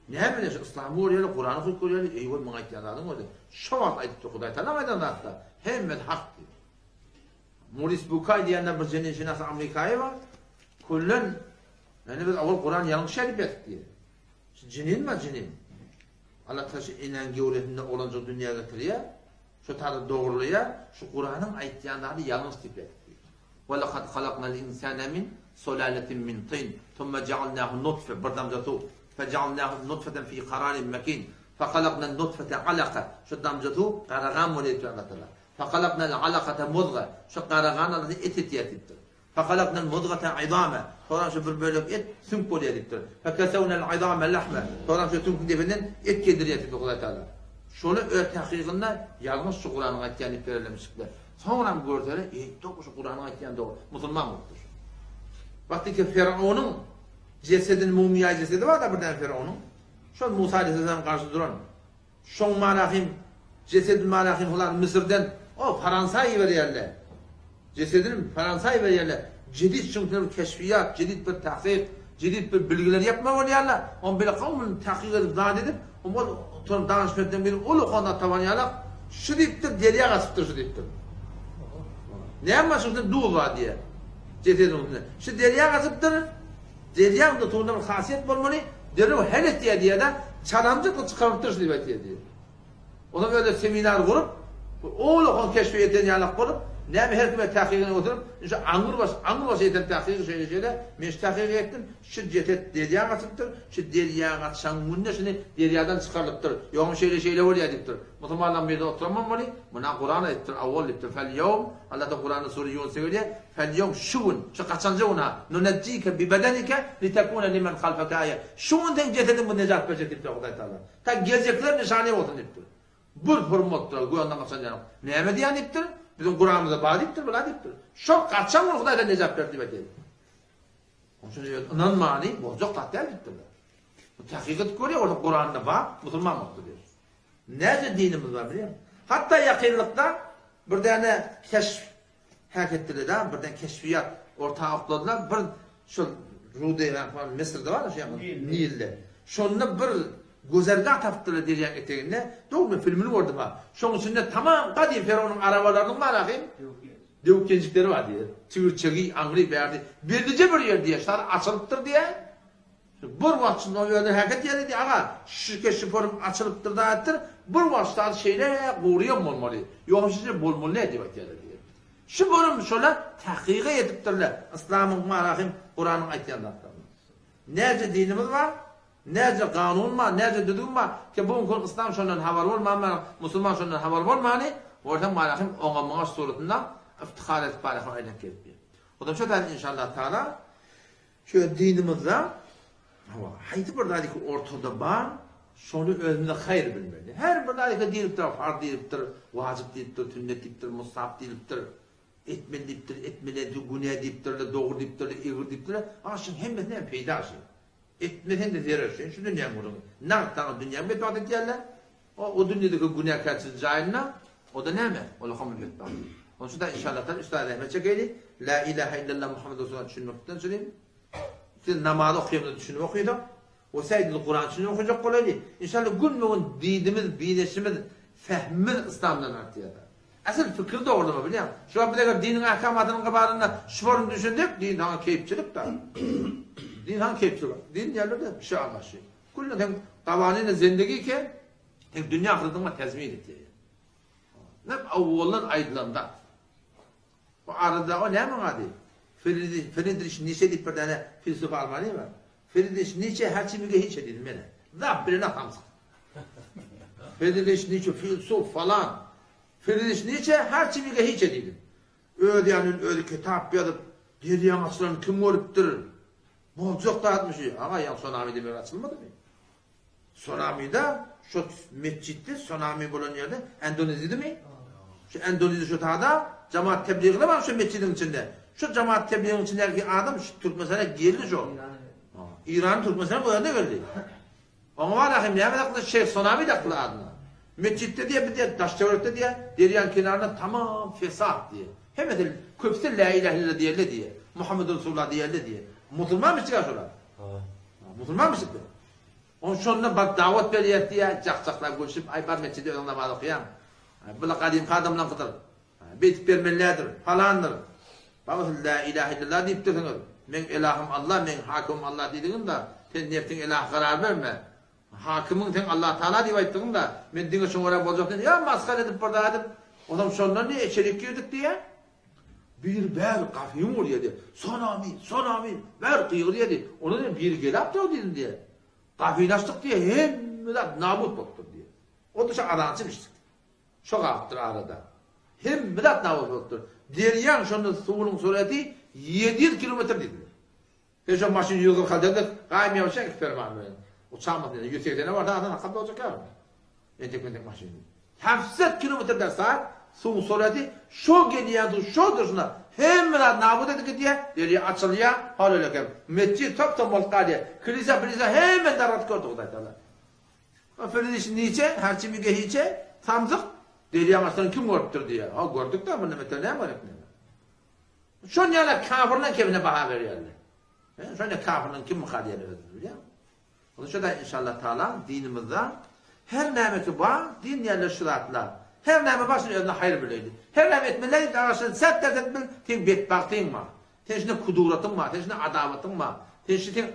Näme bilen şu yslamy görýärler, Kurany okyp görýärler, eý ol muň aýtýan zadyň özi. Şo wagt aýdypdyr Hudaý Tagalaň aýdan zatda, hemmesi hak diýip. Moris Bukaý diýenler bir jeninşinas amerikaýy bar. Küllen. Ýöne biz owal Kuran ýalňyş ýazyp ýatyp diýýär. Şu jinin bar jinin. Allah Taala şu enäň göwresinde oglanjygy dünýä getirýär. Şu taýda dogrulaýar. Şu Kuranyň aýtýan zady ýalňyş diýip ýatyp diýýär. Ve lekad halaknal insane min sulaletin min tin, thumma ja'alnahu nutfe, bir damja suw, fe ja'alnahu nutfeten fi kararin mekin, fe halaknan nutfete alaka, şu damja suw gara gan bolýar diýipdir Allah Taala. Fe halaknal alakate muzga, şu gara gan Allah et etýär diýipdir. Fehalaknal muzgate izame, soňram şu bir bölek et süňk bolýar diýipdir. Fekesewnel izame lahme, soňram şu süňküň depesinden et gedirýär diýipdir Hudaý Tagala. Şony öz tahkygynda ýalňyş şu Kuranyň aýtýan diýip bererlemişikler. Soňram görseler, eý, dogry şu Kuranyň aýtýany dogry, musulman bolupdyr şu. Wagty ki Firaonyň jesedini mumyýa jesedi bar-da bir däne Firaonyň. Şol Musa aleyhisselam garşy duran. Şoň malahym jesedin malahym hulan Müsürden o Faransa iberýärler. Jesedini Faransa iberýärler. Jedid çünki bir keşfiýat, jedid bir tahkyk, jedid bir bilgiler ýapma bolýarlar. On bile kowmun tahkyk edip zat edip, ol oturan danyşmentden biri uly honda taban ýalak şu diýipdir, derýa gaçypdyr şu diýipdir. Näme bar şunda duz bar diýýär. Jesedin üstünde. Şu derýa gaçypdyr. Derýaň dutugynda bir hasiýet bolmaly, derrew hal etýär diýýär-de, çalamjyk çykarypdyr şu diýip aýtýar diýýär. Onam öyle seminar gurup, ullakan keşfi eden ýalak bolup, näme her kime tahkygyny göterip, şu aňyr baş, aňyr başa ýeten tahkygy şeýle şeýle, men şu tahkygy etdim, şu jeset derýa gaçypdyr, şu derýa gaçan günde şuny derýadan çykarylypdyr, ýogam şeýle şeýle bolýar diýipdir. Musulmanlaryň birde oturan bolmaly, muna Kuran aýdypdyr, awwal diýipdir, fel ýewm, Allah da Kuranda sure Ýunusda gelýär, fel ýewm şu gün, şu gaçanja gün ha, nunejjike bi bedenike litekune limen halfeke aýe, şu gün seň jesediň bu nejat berjek diýipdir Hudaý Tagala. Ta geljekler nyşany bolsun diýipdir. Bir hurmatdyr, gönden gaçan ýaly. Näme diýýän diýipdir? Biziň Kuranymyzda bar diýipdir, bula diýipdir. Şol gaçan gün Hudaý nejat berdi diýip aýdýar. Onuň üçin ynanmany boljak zat däl diýipdirler. Bu tahkyk edip görýär, orada Kuranda bar, musulman bolupdyr diýip. Näce dinimiz bar bilýäňmi? Hatda ýakynlykda bir däne keşf häk etdiler-de, birden keşfiýat orta okladylar, bir şol Rudy Müsürde bar şu ýakyn Nilde. Şonda bir güzergah tapypdyrlar derýaň eteginde. Dogry men filmini gördüm ha. Şoň içinde tamam gadym Ferownyň arabalarynyň bar ahym. Döwük ýenjikleri bar diýýär. Tigirçegi, aňry, bärdi. Bellije bir ýer diýýär. Şar açylypdyr diýýär. Bir wagt şunda özüne häket ýeri diýýär. Aga, şike şiforum açylypdyr da aýtdyr. Bir wagt şar şeýle guryam bolmaly. Ýogsa şeýle bolmaly nädip diýip aýtýarlar diýýär. Şu bölüm şola tahkyga ýetipdirler. Yslamyň marahym Kuranyň aýtýan zatlaryny. Näce dinimiz bar? Näce kanun bar, näce düzgün bar ki bu gün yslam şondan habar bolman, musulman şondan habar bolmany, görseň malahym oňa muňa suratynda iftihar edip barahym aýlanyp gezip. Odan şo taýdan inşallah taala şu dinimizde hawa haýsy bir zady ki ortada bar, şony özümize haýyr bilmeli. Her bir zady ki diýilipdir, farz diýilipdir, wajyp diýilipdir, sünnet diýipdir, mustahap diýilipdir, etmeli diýipdir, etmeli, günä diýipdirler, dogry diýipdirler, egri diýipdirler. A şuň hemmesinden hem peýda şu. Etmeseň-de zerer sen şu dünýäň gürrüňi. Nagt saňa dünýäň betbagt etýärler. O, o dünýedeki günäkärçilik jaýynda, o-da näme? Ol-a bir betbagt. Onuň üçin-de inşallah üç sany zähmet çekeýli. La ilahe illallah Muhammed Resulullah düşünmekden çyryň. Siz namaz okaýamyzda düşünip okaýsak, we säýdili Kuran düşünip okajak bolaýly. Inşallah günbe-gün dinimiz, bineşimiz, fehmimiz yslamdan artýar. Asyl fikir dogrudymy bilýäň. Şu wagt biz eger diniň ahkamatynyň gabarynda şu formy düşünsek, din saňa keýpçilik-da. Din saňa keýpçilik. Din diýerler-de, bir şey agaşy. Külli sen gawanine zendegi ke, sen dünýä ahyratyňa tezmin etýär. Nep awwaldan aýdylan zat. Bu arada o näme ady? Friedrich Nietzsche diýip bir däne filsof almany bar. Friedrich Nietzsche her çimige hiç diýdim mene. Zat bilene hamsyk. Friedrich Nietzsche filsof falan. Friedrich Nietzsche her çimige hiç diýdim. Öz ýanyn özi kitap ýazyp, derýaň açylanyny kim görüpdir? Boljak zatmy şu? Aga, ýa tsunami demek açylmadymy? Tsunamide şu metjitde tsunami bolan ýerde Endoneziýadamy? Şu Endoneziýa şu tada jemaat tebliğine bar şu metjidiň içinde. Şu jemaat tebliğiniň içindäki adam şu Türkmenistana geldi şu. İran Türkmenistana bu ýerde geldi. Oňa bar ahim näme dakdy Şeyh Tsunami dakdy adyna. Metjitde diýe bir diýe daş töwerekde diýe derýaň kenarynda tamam fesat diýe. Hemmesi köpüsi la ilahe illallah diýerler diýe. Muhammed Resulullah diýerler diýe. Musulman mı çıkar şolar? Musulman mı çıktı? On şonda bak dawat berýär diýe, jak-jaklap gülşüp, aý bar metjide özüň namaz okaýaň. Bula gadymky adamlaňkydyr. Beýtip bermelidir, falandyr. Babasy la ilahe illallah diýipdirsiňiz. Meň elahym Allah, meň hakymym Allah diýdigiň-da, sen nebsiň elah karar berme. Hakymyň sen Allah Taala diýip aýtdygyň-da, men diňe şoňa görä boljak diýen, ýa masgara edip bir zat edip, onsoň şondan diýe içerik girdik diýýä. Biri bäri gapyny urýar diýýä. Sonamy, sonamy, bäri gygyrýar diýýä. Ondan diýýä biri gelapdyr diýdim diýýä. Gapyny açdyk diýýä, hemme zat nabut bolupdyr diýýä. O-da şo azançy bişdik. Şo galypdyr arada. Hemme zat nabut bolupdyr. Derýaň şonda suwunyň sureti 700 kilometr diýdiler. Sen şo maşyn 140 aldaňda gaýym ýabyşýaň iki perman bilen. Uçamaz diýdi. 180-e barsa adam hakyt boljak ýaly. Entek-mentek maşyn. 700 kilometr der saat suwuň sureti şo gelýän suw şo durşuna hemme zat nabut edip gidýär. Derýa açylýar, hal ölekem. Metjit top-tom bolup galýar. Kilise-pilise hemme dargatyp gördi Hudaý Taala. Filiz niçe, herçi mige hiçe, samsyk, derýaň astyny kim görüpdir diýýär. Ha, gördük-dä, munda beter näme gerek näme? Şon ýaly kafirleň kebine baha berýärler. He, şon ýaly kafirleň kim myka diýýärler özüni, bilýäňmi? Onuň üçin de inşallah taala dinimizde her näme ki bar, din diýýärler şu zatlar. Her näme bar, şuny özüne haýyr bileýli. Her näme etmeli, agaşyny sert dert bil, seň betbagtyň bar. Sen şunda kuduratyň bar, sen şunda adawatyň bar. Sen şu sen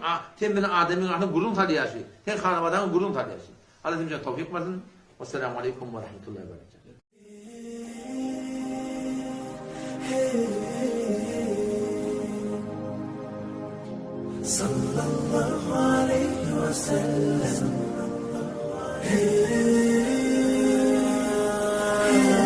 sen bilen adamyň arasynda gürrüň salýar şu. Sen hanabadaňa gürrüň salýar şu. Allah hemmämize towfyk bersin. Wessalamu aleýkum we rahmetullahi we berekatuh. Sallallahu aleýhi we sellem.